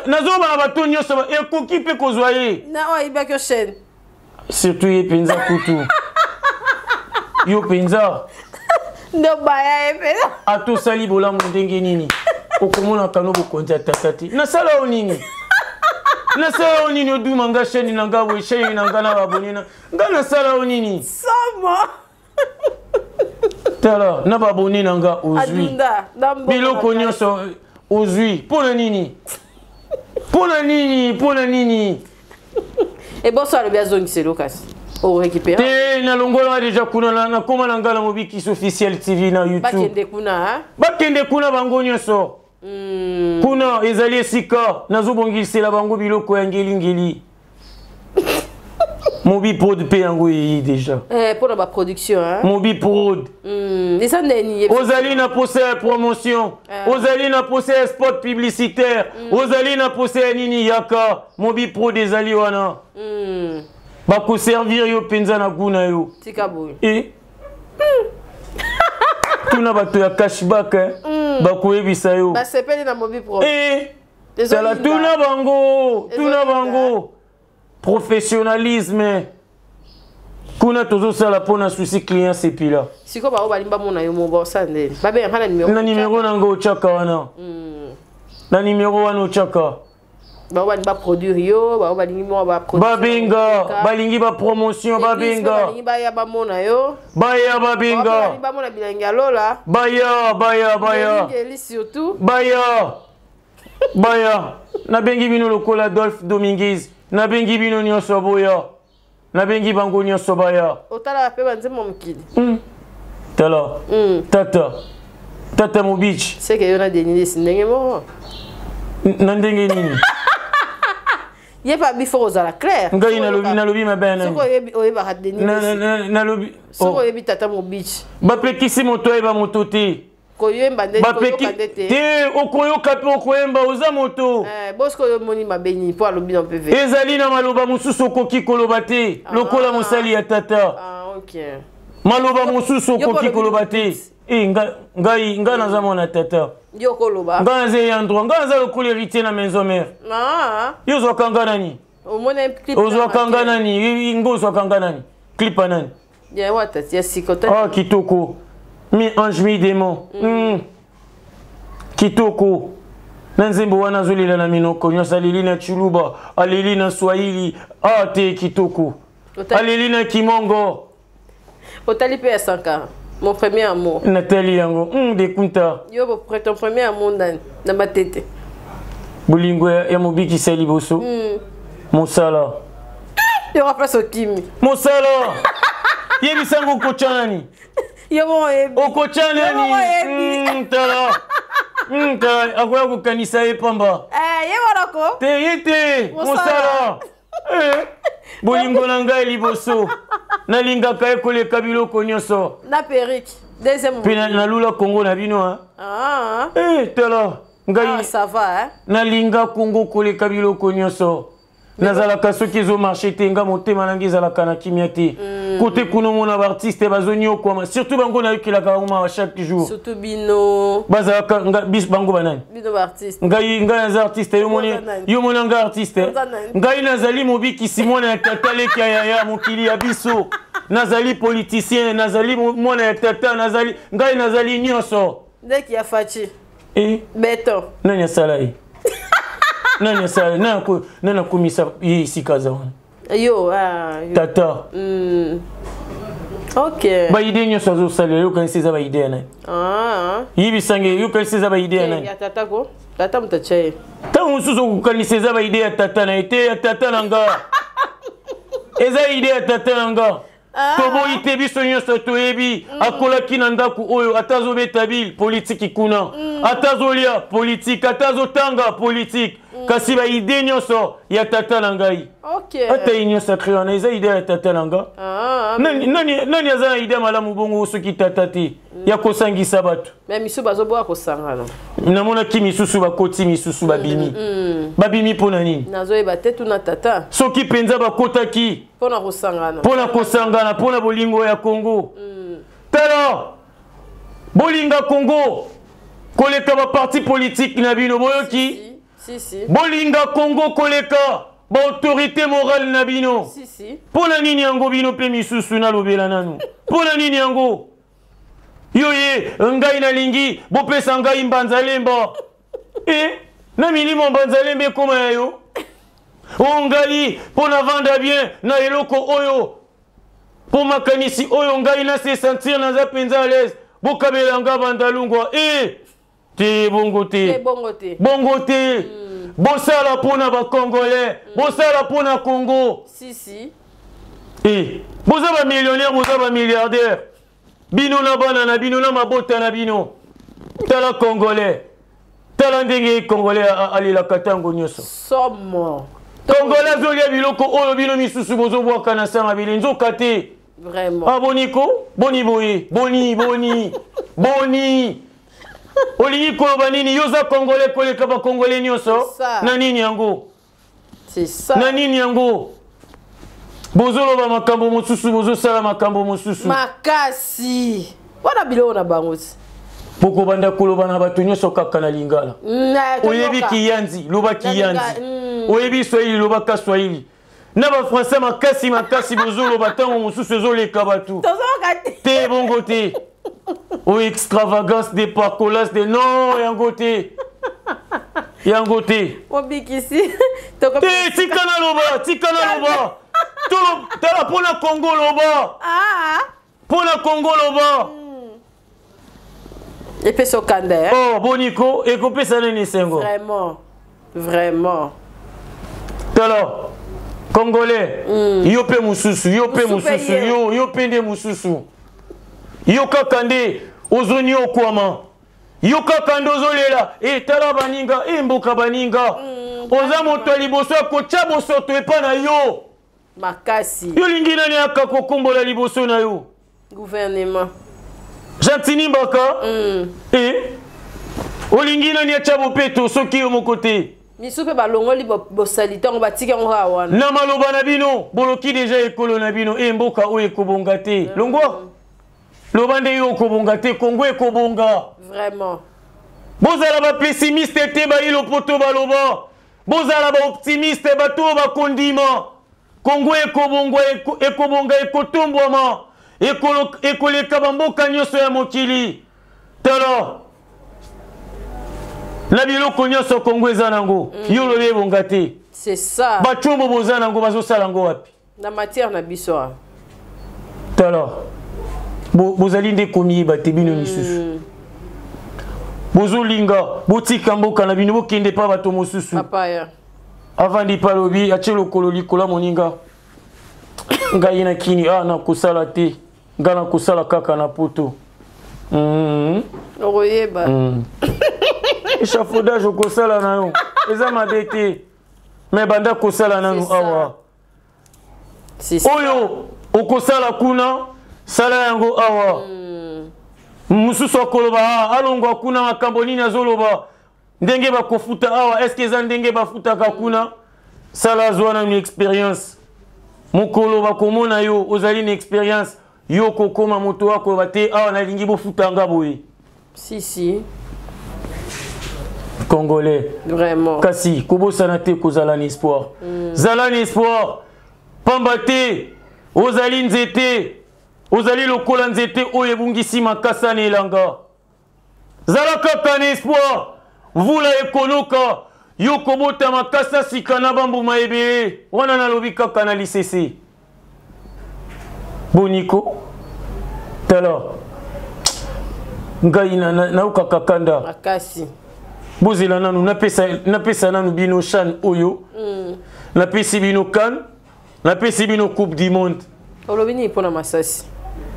Nazobaka bato nyonso ekoki mpe kozwa ye. Na oyo ayibaki yo chaîne. Surtout ye mpenza kutu. Yo mpenza. Ndo baya ye mpenza. Atosali bolamu ndenge nini? Okomonaka no bokonzi ya tata te. Nasala yo nini? Nasala yo nini oduma nga chaîne na nga boye chaîne na nga na babone na nga nasala yo nini? Somo. Tala na babone na nga ozwi. Biloko nyonso ozwi mpona nini? Mpona nini? Mpona nini? E boso alobi azongiselo kasi. O récupérer. Te nalongola déjà kuna nakoma na nga na Mobikisi officiel TV na YouTube. Bakende kuna hein? Bakende kuna bango nyonso. Kuna ezali esika nazobongisela bango biloko ya ngelingeli. Mobi Prod pe yango eyi déjà. Eh, pour la production hein. Mobi Prod. Eza neni? Ozali na posa ya promotion. Ozali na posa ya spot publicitaire. Ozali na posa ya nini yaka. Mobi Prod ezali wana. Bako servir yo penza na goût na yo. Tika boye. Et tuna bato ya cashback hein. Bakoyebisa yo. Basepeli na Mobi Prod. Eh. Tala tuna bango, tuna bango. Professionnalisme. Kuna tozosala mpona souci client sepila. Siko bao balimba mona yo mo bosa nde. Babe na numéro. Na numéro nango ochaka wana. Na numéro wana ochaka. Bao balingi ba produire yo, bao balingi mo ba produire. Babenga, balingi ba promotion, babenga. Balingi ba ya ba mona yo. Baya babenga. Balingi ba mona bilangi ya lola. Baya, baya, baya. Balingi surtout. Baya. Baya. Nabengi bino lokola Adolphe Dominguez. Nabengi bino nyonso boya. Nabengi bango nyonso baya. Otala pe banzembo mokili. Tala. Tata. Tata Mobich. C'est que yo na Denis ndenge moko. Na ndenge nini? Ye pa bifo ozala clair. Ngai nalobi nalobi mabe nani. Soko oyebi oyebaka Denis. Nalobi. Soko oyebi Tata Mobich. Bapekisi moto ayeba moto te. Koyemba nde koyoka nde te. Te okoyoka pe okoyemba oza moto. Bosco yo moni mabe nini po alobi na PV. Ezali na maloba mosusu okoki koloba te lokola mosali ya tata. OK. Maloba mosusu okoki koloba te. Eh ngai ngai naza mwana tata. Yo koloba. Ngai naza ya droit, ngai naza lokola héritier na maison mère. Yo ozwaka nga nani? Omona clip. Ozwaka nga nani? Ngo ozwaka nga nani? Clip nani? Ya wata ya sikota. Ah kitoko. Mi ange mi démon. Kitoko. Na nzembo wana azolela na minoko nyonso, aleli na Chiluba, aleli na Swahili, ah te kitoko. Aleli na Kimongo. Otali pe ya Sankara. Mon premier amour. Nathalie yango, de Kunta. Yo ton premier amour nani na matete. Bolingo ya mobikisa liboso. Mosala. Yo place okimi. Mosala. Yebisango kocha nani? Yo moko oyebi. Okotya nani? Yo moko oyebi. Tala. Tala, akoya kokanisa ye pamba. Eh, ye wana ko? Te, ye te. Mosala. Mosala. Eh, bolingo na ngai liboso. Nalingaka ye koleka biloko nyonso. Na perruque. Deuxième. Mpe nalula Congo na bino, hein. Ah. Eh, tala. Ngai Ah, ça va, hein? Nalinga Congo koleka biloko nyonso. Nazalaka soki ezomarche te, nga motema nange ezalaka na kimia te. Kote kuna omona baartiste bazoniokwama, surtout bango nayokelaka bango mawa chaque jour. Surtout bino. Bazalaka nga, bis bango banani? Bino baartiste. Ngai, ngai naza artiste, yo moni, Oza nani? yo moni nga artiste. Oza nani? Ngai nazali mobikisi, mwana ya tata leki ya yaya mokili ya biso. Nazali politicien, nazali mwana ya tata, nazali, ngai nazali nyonso. Ndeki ya Fachi. Eh? Beton. Nani asala ye? Nani asala? Nani nani akomisa ye esika aza wana? Yo, ah, yo. Tata. Ok. Ba idée nyonso azosalela, yokanisi eza ba idée ya nani? Ah. Yebisange, yokanisi eza ba idée ya nani? Ya tata ko? Tata moto atya ye. Ntango mosusu okokanisa eza ba idée ya tata na ye te, ya tata na nga. Eza idée ya tata na nga. Ah. Toboyi te, biso nyonso toyebi. Akolaki na ndako oyo, ata azobeta bile politiki kuna. Ata azolia politiki, ata azotanga politiki. Kasi ba idée nyonso ya tata na ngai. Ok. Ata ye nyonso akri wana, eza idée ya tata na nga. Ah. Nani, nani, nani aza na idée malamu bongo soki tata te ya kosangisa bato? Mais misusu bazoboya kosangana. Namonaki misusu bakoti, misusu babimi. Babimi mpo na nini? Nazoyeba te, tuna tata. Soki mpenza bakotaki mpo na kosangana. Mpo na kosangana, mpo na bolingo ya Congo. Tala, bolinga Congo koleka ba parti politique na bino, boyoki? Si, si. Bolinga Congo koleka ba autorité morale na bino. Si, si. Mpo na nini yango bino mpe misusu nalobela nanu? Mpo na nini yango? Yo ye, ngai nalingi bopesa ngai mbanzalemba. E, na milimo mbanzalemba ekoma ya yo. O ngai mpo na vanda bien na eloko oyo, mpo makanisi oyo ngai na se sentir naza mpenza à l'aise, bokabela nga bandalungwa. E, te, bongo te. Te, bongo te. Bongo te. Bosala mpona ba Congolais, bosala mpona Congo. Si, si. E, boza ba millionnaire, boza ba milliardaire. Bino na bana na bino na mabota na bino. Tala Congolais. Tala ndenge Congolais alelaka ntango nyonso. Somo. Congolais azolia biloko oyo bino misusu bozobwaka na sanga bile nzoka te. Vraiment. Ah, boni ko? Boni boye. Boni, boni. Boni. Olingi koloba nini? Yo oza Congolais koleka ba Congolais nyonso? C'est ça. Na nini yango? C'est ça. Na nini yango? Bozoloba makambo mosusu, bozosala makambo mosusu. Makasi. Wana biloko na bango ti. Bokobanda koloba na bato nyonso kaka na lingala. Na, toyoka. Oyebi kiyanzi, loba Na kiyanzi. linga. Oyebi swahili, lobaka swahili. Na ba français makasi makasi bozoloba ntango mosusu ezoleka bato. Tozoyoka te. Te, bongo te. O extravagance de parcolas de non, yango te. Yango te. Mobikisi. Toko- Te, tika na loba, tika na loba. Tolo, tala mpona Congo loba. Ah. Mpona Congo loba. Epesa okanda, hein? Oh, boniko, ekopesa nini esengo? Vraiment. Vraiment. Tala, Congolais, yo pe mosusu, yo pe Mosusu pe mosusu, ye. yo, yo pe nde mosusu. Yo kaka nde ozoniokwama. Yo kaka nde ozolela, e tala baninga, e mboka baninga. Oza moto ya liboso ya kotya bosoto epa na yo. Makasi. Yo lingi nani aka kokombola liboso na yo? Gouvernement. Gentiny Mbaka. E olingi nani atya bopeto soki yo moko te? Misu mpe balongoli bosali ntango batiki yango kaka wana. Na maloba na bino, boloki deja ekolo na bino, e mboka oyo ekobonga te. Longwa. Loba nde yo okobonga te, Congo ekobonga. Vraiment. Bozala ba pessimiste te, ba ilo poto baloba. Bozala ba optimiste, bato oyo bakondima. Congo ekobongwa, ekobonga, ekotombwama. Ekoleka bamboka nyonso ya mokili. Tala. Na biloko nyonso Congo eza nango. Yo lobi ebonga te. C'est ça. Bachombo boza nango, bazosala yango wapi? Na matière na biso, ah. Tala. Bozali nde komiyeba te bino misusu. Bozolinga, botika mboka na bino, bokende pa bato mosusu. Papa ya. Avandi pa lobi, atie lokolo likolo ya moninga. Ngai na kini, ah, nakosala te. Nga nakosala kaka na poto. Okoyeba. Échafaudage okosala na yo eza mabe te, me banda kosala nanu awa. Oyo okosala kuna, sala yango awa. Mosusu akoloba ah, alongwa kuna, makambo nini azoloba, ndenge bakofuta awa, eske eza ndenge bafutaka kuna? Sala, azwa nanu experience. Mokolo bakomona yo ozali na experience, yo kokoma moto akoloba te awa nalingi bofuta nga boye. Si si. Congolais. Vraiment. Kasi kobosana te kozala na espoir. Zala na espoir. Pamba te ozali nzete, ozali lokola nzete oyo ebungisi makasa na elanga. Zala kaka na espoir. Mvula ekonoka, yo kobota makasa sika na bambuma ebele. Wana nalobi kaka na lisese. Boniko, tala ngai naokaka kanda makasi. Bozela nanu napesa, napesa nanu bino chan oyo. Napesi bino kan, napesi bino coupe du monde. Olobi nini mpona masasi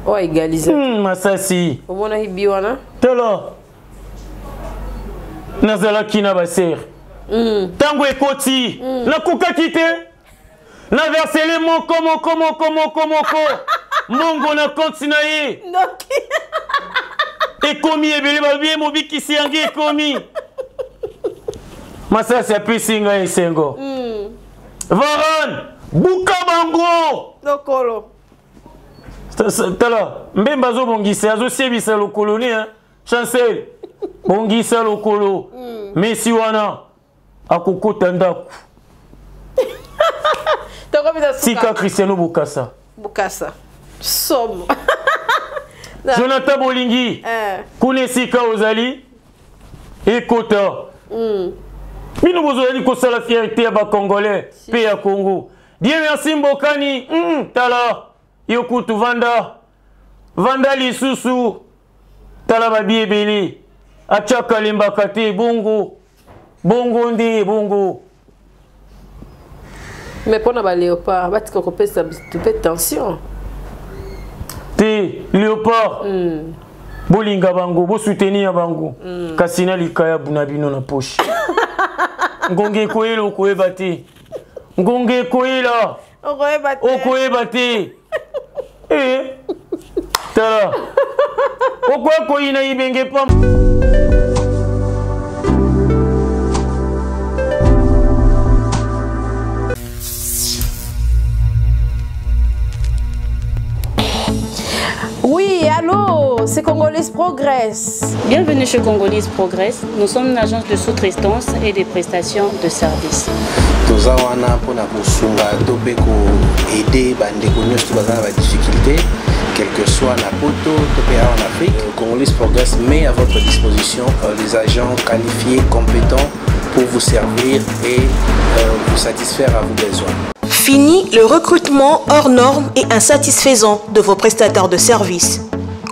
oyo aegalise? Masasi. Omonaki bi wana? Tala, nazalaki na basere. Ntango ekoti, nakokaki te na versele moko moko moko moko moko mbongo na konti na ye. Ndoki. Ekomi ebele, balobi ye mobikisi yango ekomi. Masasi apesi ngai esengo. Varan buka bango lokolo. Tala Mbemba azobongisa, azosiebisa lokolo ni Chancel, bongisa lokolo. Messi wana akokota ndako. Tokomi na suka. Tika Cristiano Bokasa. Bokasa somo. Jonathan Bolingi, kuna esika ozali, ekota. Bino bozali kosala fierté ya bacongolais mpe ya Congo. Dieu merci Mbokani. Tala yo kutu vanda vanda lisusu, tala babi ebele atiaka lembaka te, bongo bongo nde bongo. Mais mpona baléopard, batika kopesa bitu mpe tension. Te, léopard, bolinga bango, bosoutenir bango. Kasi na likayabu na bino na poche, ngonga ekoyela, okoyeba te. Ngonga ekoyela, okoyeba te. Okoyeba te. Eh, tala, okoya koyina ibenge pamba. Oui, allô, c'est Congolese Progress. Bienvenue chez Congolese Progress. Nous sommes une agence de sous-traitance et de prestations de services. Toza wana mpona kosunga to mpe koaider bandeko nyonso to baza na badifficulté, quel que soit na poto to mpe awa na Afrique. Congolese Progress met à votre disposition les agents qualifiés, compétents pour vous servir et vous satisfaire à vos besoins. Fini le recrutement hors normes et insatisfaisant de vos prestataires de services.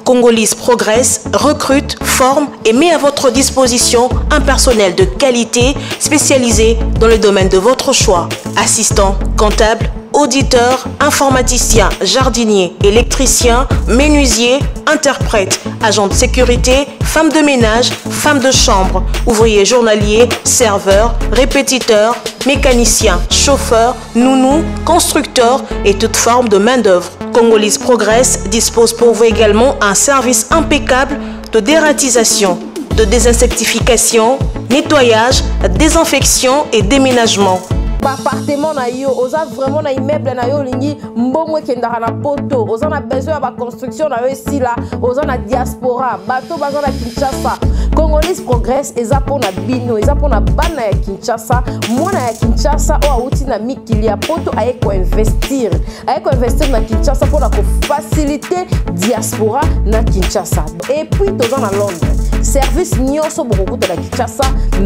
Congolese Progress recrute, forme et met à votre disposition un personnel de qualité spécialisé dans le domaine de votre choix. Assistant, comptable, auditeur, informaticien, jardinier, électricien, menuisier, interprète, agent de sécurité, femme de ménage, femme de chambre, ouvrier journalier, serveur, répétiteur, mécanicien, chauffeur, nounou, constructeur et toute forme de main-d'œuvre. Congolese Progress dispose pour vous également un service impeccable de dératisation, de désinsectification, nettoyage, désinfection et déménagement. Baappartement na yo, oza vraiment na immeuble na yo, olingi mbongo ekendaka na poto, oza na besoin ya baconstruction na yo esila, oza na diaspora, bato baza na Kinshasa, Congolese Progress eza mpona bino, eza mpona bana ya Kinshasa. Mwana ya Kinshasa oyo awuti na mikili ya poto aye koinvestir, aye koinvestir na Kinshasa mpona kofacilite diaspora na Kinshasa. Et puis toza na Londres. Service nyonso bokokuta na Kinshasa,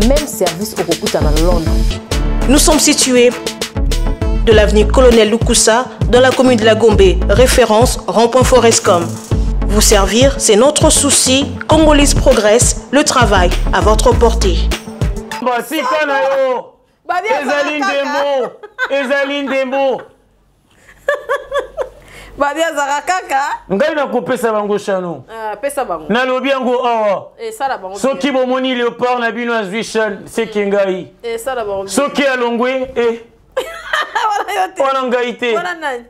même service okokuta na Londres. Nous sommes situés de l'avenue Colonel Lukusa dans la commune de la Gombe, référence rond-point Forescom. Vous servir, c'est notre souci. Congolese Progress, le travail à votre portée. Basika na yo Babi ezali azala kaka. Ndembo ezali ndembo. Babi azalaka kaka. Ngai nakopesa bango shano. Ah, pesa bango. Nalobi yango awa. Esala bango. Soki bomoni leopard na bino azwi chan, seke ngai. Esala bango. Soki alongwe eh. Wana yo te. Wana ngai te. Wana nani?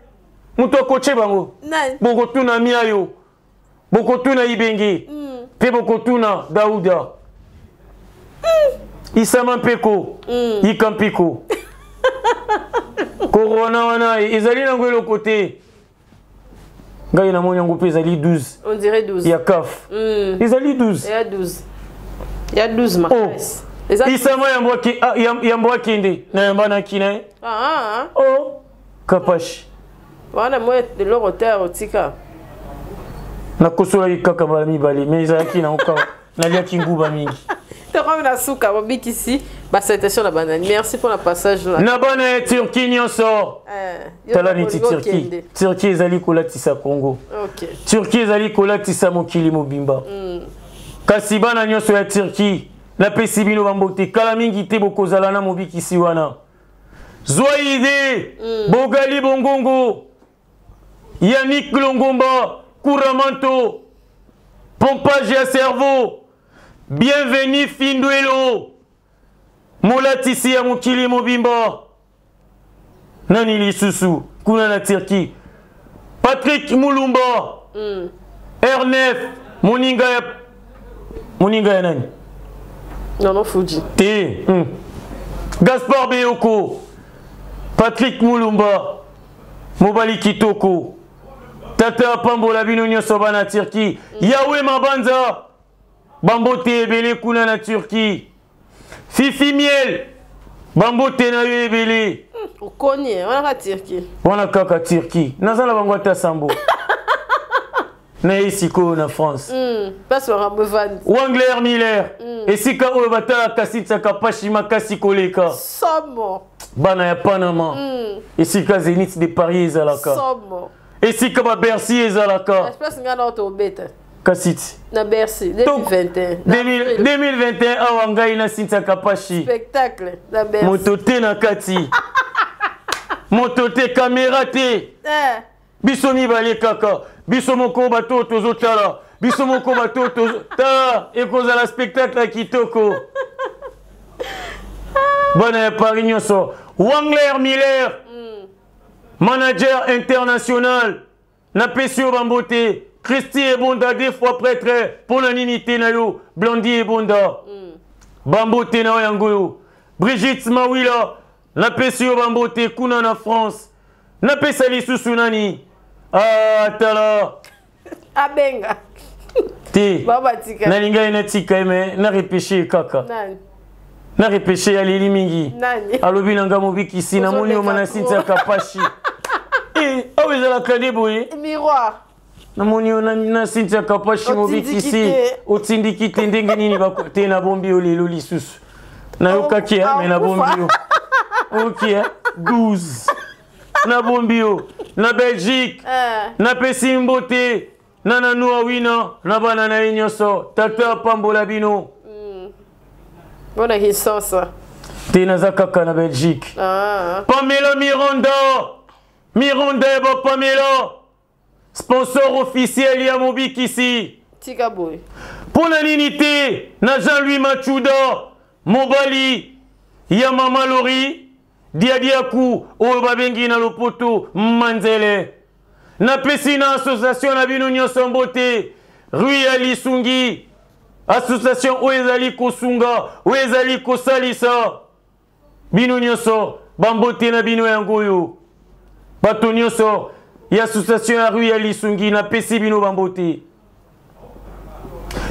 Moto akoche bango. Nani? Bokotuna miayo. Bokotuna Ibenge. Mpe bokotuna Dauda. Isama mpeko. Ika mpiko. Corona wana ezali nango eloko te. Ngai namoni yango mpe ezali 12. On dirait 12. Ya CAF. Ezali 12. Ya 12. Ya 12 makasi. Oh. Isama yambo akende na yamba na kina ye. Ah, ah. Oh. Kapashi. Wana mwa eloko te ya kotika. Nakosolaki kaka mbala mibale mais ezalaki nango kaka naliaki nguba mingi. Tokomi na suka bobikisi basalutation na banani. Merci pour la passage na. Na bana ya Turquie nyonso. Tala neti Turquie. Turquie ezali kolatisa Congo. Okay. Turquie ezali kolatisa mokili mobimba. Kasi bana nyonso ya Turquie napesi bino bambote kala mingi te bokozala na mobikisi wana. Zwa idée. Bogali Bongongo, Yannick Longomba, Kuramanto, pompage ya cerveau, bienvenue Finduelo, molatisi ya mokili mobimba, nani lisusu kuna na Turquie, Patrick Mulumba, R9, moninga ya nani? Non, Fuji. Te. Gaspard Beyoko, Patrick Mulumba, Mobali Kitoko, Tata Pambola bino nyonso bana Turquie, Yahweh Mabanza, Bambote ebele kuna na Turquie, Fifi Miel, Bambote na yo ebele. Okoni, wana kaka Turquie. Wana kaka Turquie. Naza na bango ata sambo. Na ye sikoyo na France. Place makambo evandi. Wangler Miller. Esika oyo batalaka Cynthia Kapashi makasi koleka. Somo. Bana ya Panama. Esika Zenith de Paris ezalaka. Somo. Esika ba Bercy ezalaka. Espace nga na otobeta. Kasiti. Na Bercy 2021. 2021 awa ngai na Cynthia Kapashi. Spectacle na Bercy. Moto te na kati. Moto te caméra te. Biso mibale kaka, biso moko bato tozotala, biso moko bato tozotala, ekozala spectacle ya kitoko. Bana ya Paris nyonso, Wangler Miller, manager international, napesi yo bambote, Christy Ebonda deux fois prêtre, pona nini te na yo, Blondie Ebonda. Bambote na yo yango yo. Brigitte Mawila, napesi yo bambote kuna na France. Napesa lisusu nani? Ah, tala. Abenga. Te. Baba tika. Nalinga ina tika mais na repêcher kaka. Nani? Na repêcher aleli mingi. Nani? Alobi nanga mobikisi na moni omana Cynthia Kapashi. Eh, awa ezalaka nde boye? Miroir. Namoni yo na Cynthia Kapashi mobikisi. Otindiki te ndenge nini bako te na bombi yo lelo lisusu. Nayokaki ya, mais na bombi yo. Ok, 12. Na bombi yo. Na Belgique. Napesi mbote. Na nanu awina, na bana na ye nyonso. Tata pambola bino. Bona Kinshasa. Te naza kaka na Belgique. Pamela Miranda. Miranda ya ba Pamela. Sponsor officiel ya Mobikisi. Tika boy. Pona nini te na Jean-Louis Machuda, mobali ya Mama Lori, Diadiaku oyo babengi na lopoto Manzele. Napesi na association na bino nyonso mbote, rue ya Lisungi, association oyo ezali kosunga, oyo ezali kosalisa bino nyonso, bambote na bino yango oyo. Bato nyonso ya association ya rue ya Lisungi, napesi bino bambote.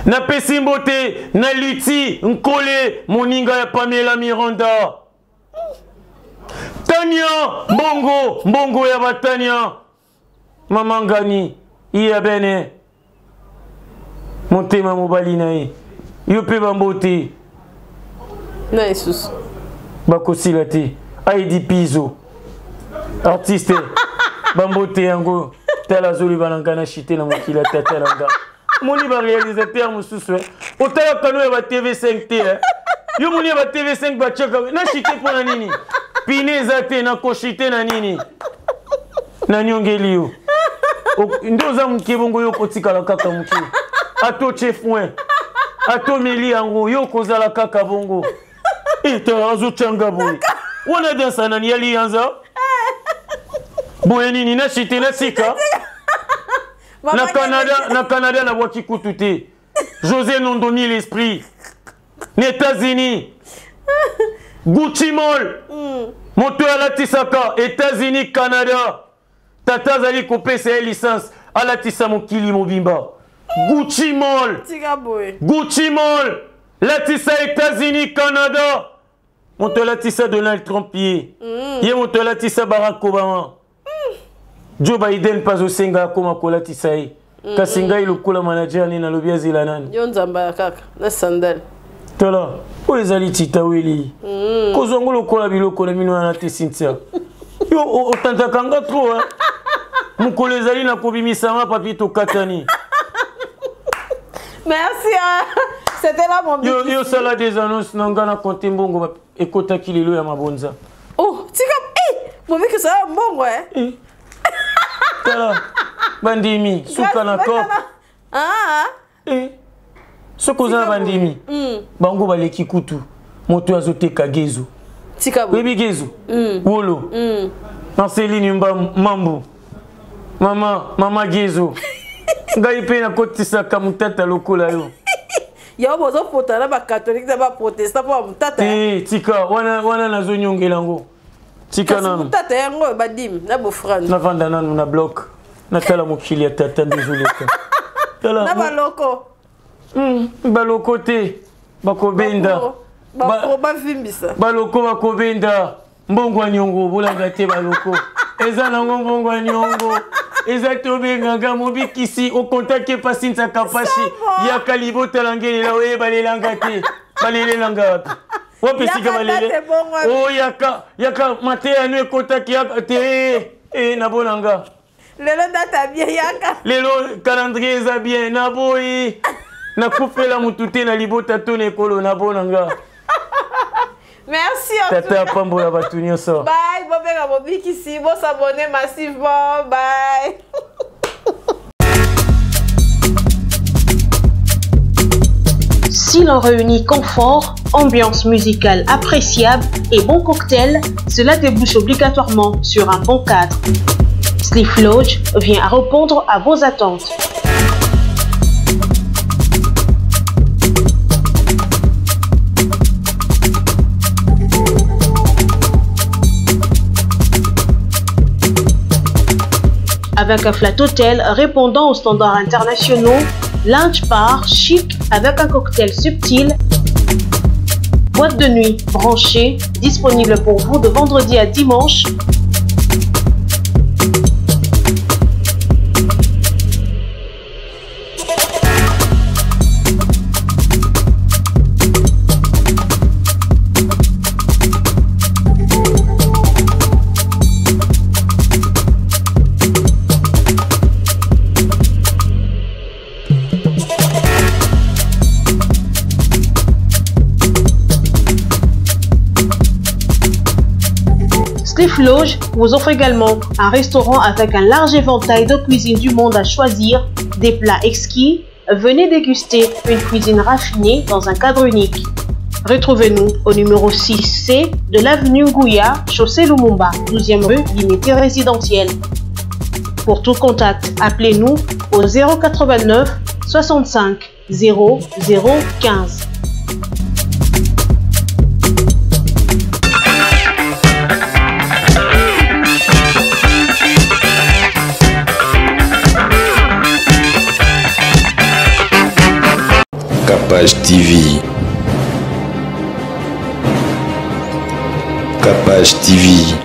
Napesi mbote na Luti Nkole, moninga ya Pamela Miranda. Tania Mbongo, Mbongo ya Batania. Mama Ngani, iya bene. Motema mobali na ye. Yo pe bambote. Na isusu. Bakosila te. Aidi Pizo. Artiste. Bambote yango. Tala azoloba na nga na chite na mokili ya tata na nga. Moni ba réalisateur mosusu, eh. Otala kano ya ba TV5 te, eh. Yo moni ya ba TV5 batiaka na chite mpo na nini? Pine eza te, na kochite na nini? Na nyongeli yo. Nde oza moke bongo yo okotikala kaka moke. Ata otie foin, ata omeli yango, yo okozala kaka bongo. Etala azotyanga boye. Wana dansa nani ya liyanza? Boye nini na chite na sika? Na Canada, na Canada nabwaki kutu te. José Nondomi l'esprit. Na États-Unis. Gucci Mall. Moto alatisaka États-Unis, Canada. Tata azali kopesa ye licence alatisa mokili mobimba. Gucci Mall. Tika boye. Gucci Mall. Latisa États-Unis, Canada. Moto alatisa Donald Trump ye. Ye moto alatisa Barack Obama. Joe Biden mpe azosenga akoma kolatisa ye. Kasi ngai lokola manager nini nalobi azela nani? Yo nzamba kaka na sandale. Tala, oyo ezali titaweli. Kozwa ngo lokola biloko na mino wana te Cynthia. Yo otantaka nga trop hein. Mokolo ezali na kobimisa nga papier tokatani. Merci hein. C'était là mon Yo yo sala des annonces na nga na compte mbongo ekotaki lelo ya mabonza. Oh, tika eh mobiki sala mbongo eh. Eh. Tala bandimi suka na kop. Ah. Eh. Soki oza na bandimi bango baleki kutu moto azoteka gezu. Tika oyebi gezu? Wolo. Marceline Mambu. Mama, mama gezu. Ngai mpe nakotisaka motata lokola yo. Yango bozopota na bakatolike na baprotestant mpo bamotata. Te, tika wana wana nazonyongela yango. Tika nanu. Motata yango badimi na bofrande. Navanda nanu na bloc. Natala mokili ya tata nde ezoleka. Tala. Na baloko. Baloko te. Bakobenda. Bako bavimbisa. Baloko bakobenda. Mbongo ya nyongo bolanda te baloko. Eza nango mbongo ya nyongo. Eza tobengaka mobikisi okontake pasi nzaka pasi. Yaka libota na ngelela oyeba lelanga te. Balelelanga wapi? Wapi esika balele? Oh yaka yaka mateya no ekotaki yaka te. Eh nabonanga. Lelo data bien yaka. Lelo calendrier eza bien naboyi. Nakufela mutu te na libota to na ekolo nabonanga. Merci en Tata apambola bato nyonso. Bye, bobenga bobikisi, bo s'abonner massivement. Bye. Si l'on réunit confort, ambiance musicale appréciable et bon cocktail, cela débouche obligatoirement sur un bon cadre. Sleep Lodge vient à répondre à vos attentes. Avec un flat hôtel répondant aux standards internationaux, lounge bar chic avec un cocktail subtil, boîte de nuit branchée, disponible pour vous de vendredi à dimanche. Cliff Lodge vous offre également un restaurant avec un large éventail de cuisines du monde à choisir, des plats exquis. Venez déguster une cuisine raffinée dans un cadre unique. Retrouvez-nous au numéro 6C de l'avenue Ngouya, chaussée Lumumba, 12e rue, limité résidentielle. Pour tout contact, appelez-nous au 089 65 0 0 15. Capage TV. Capage TV.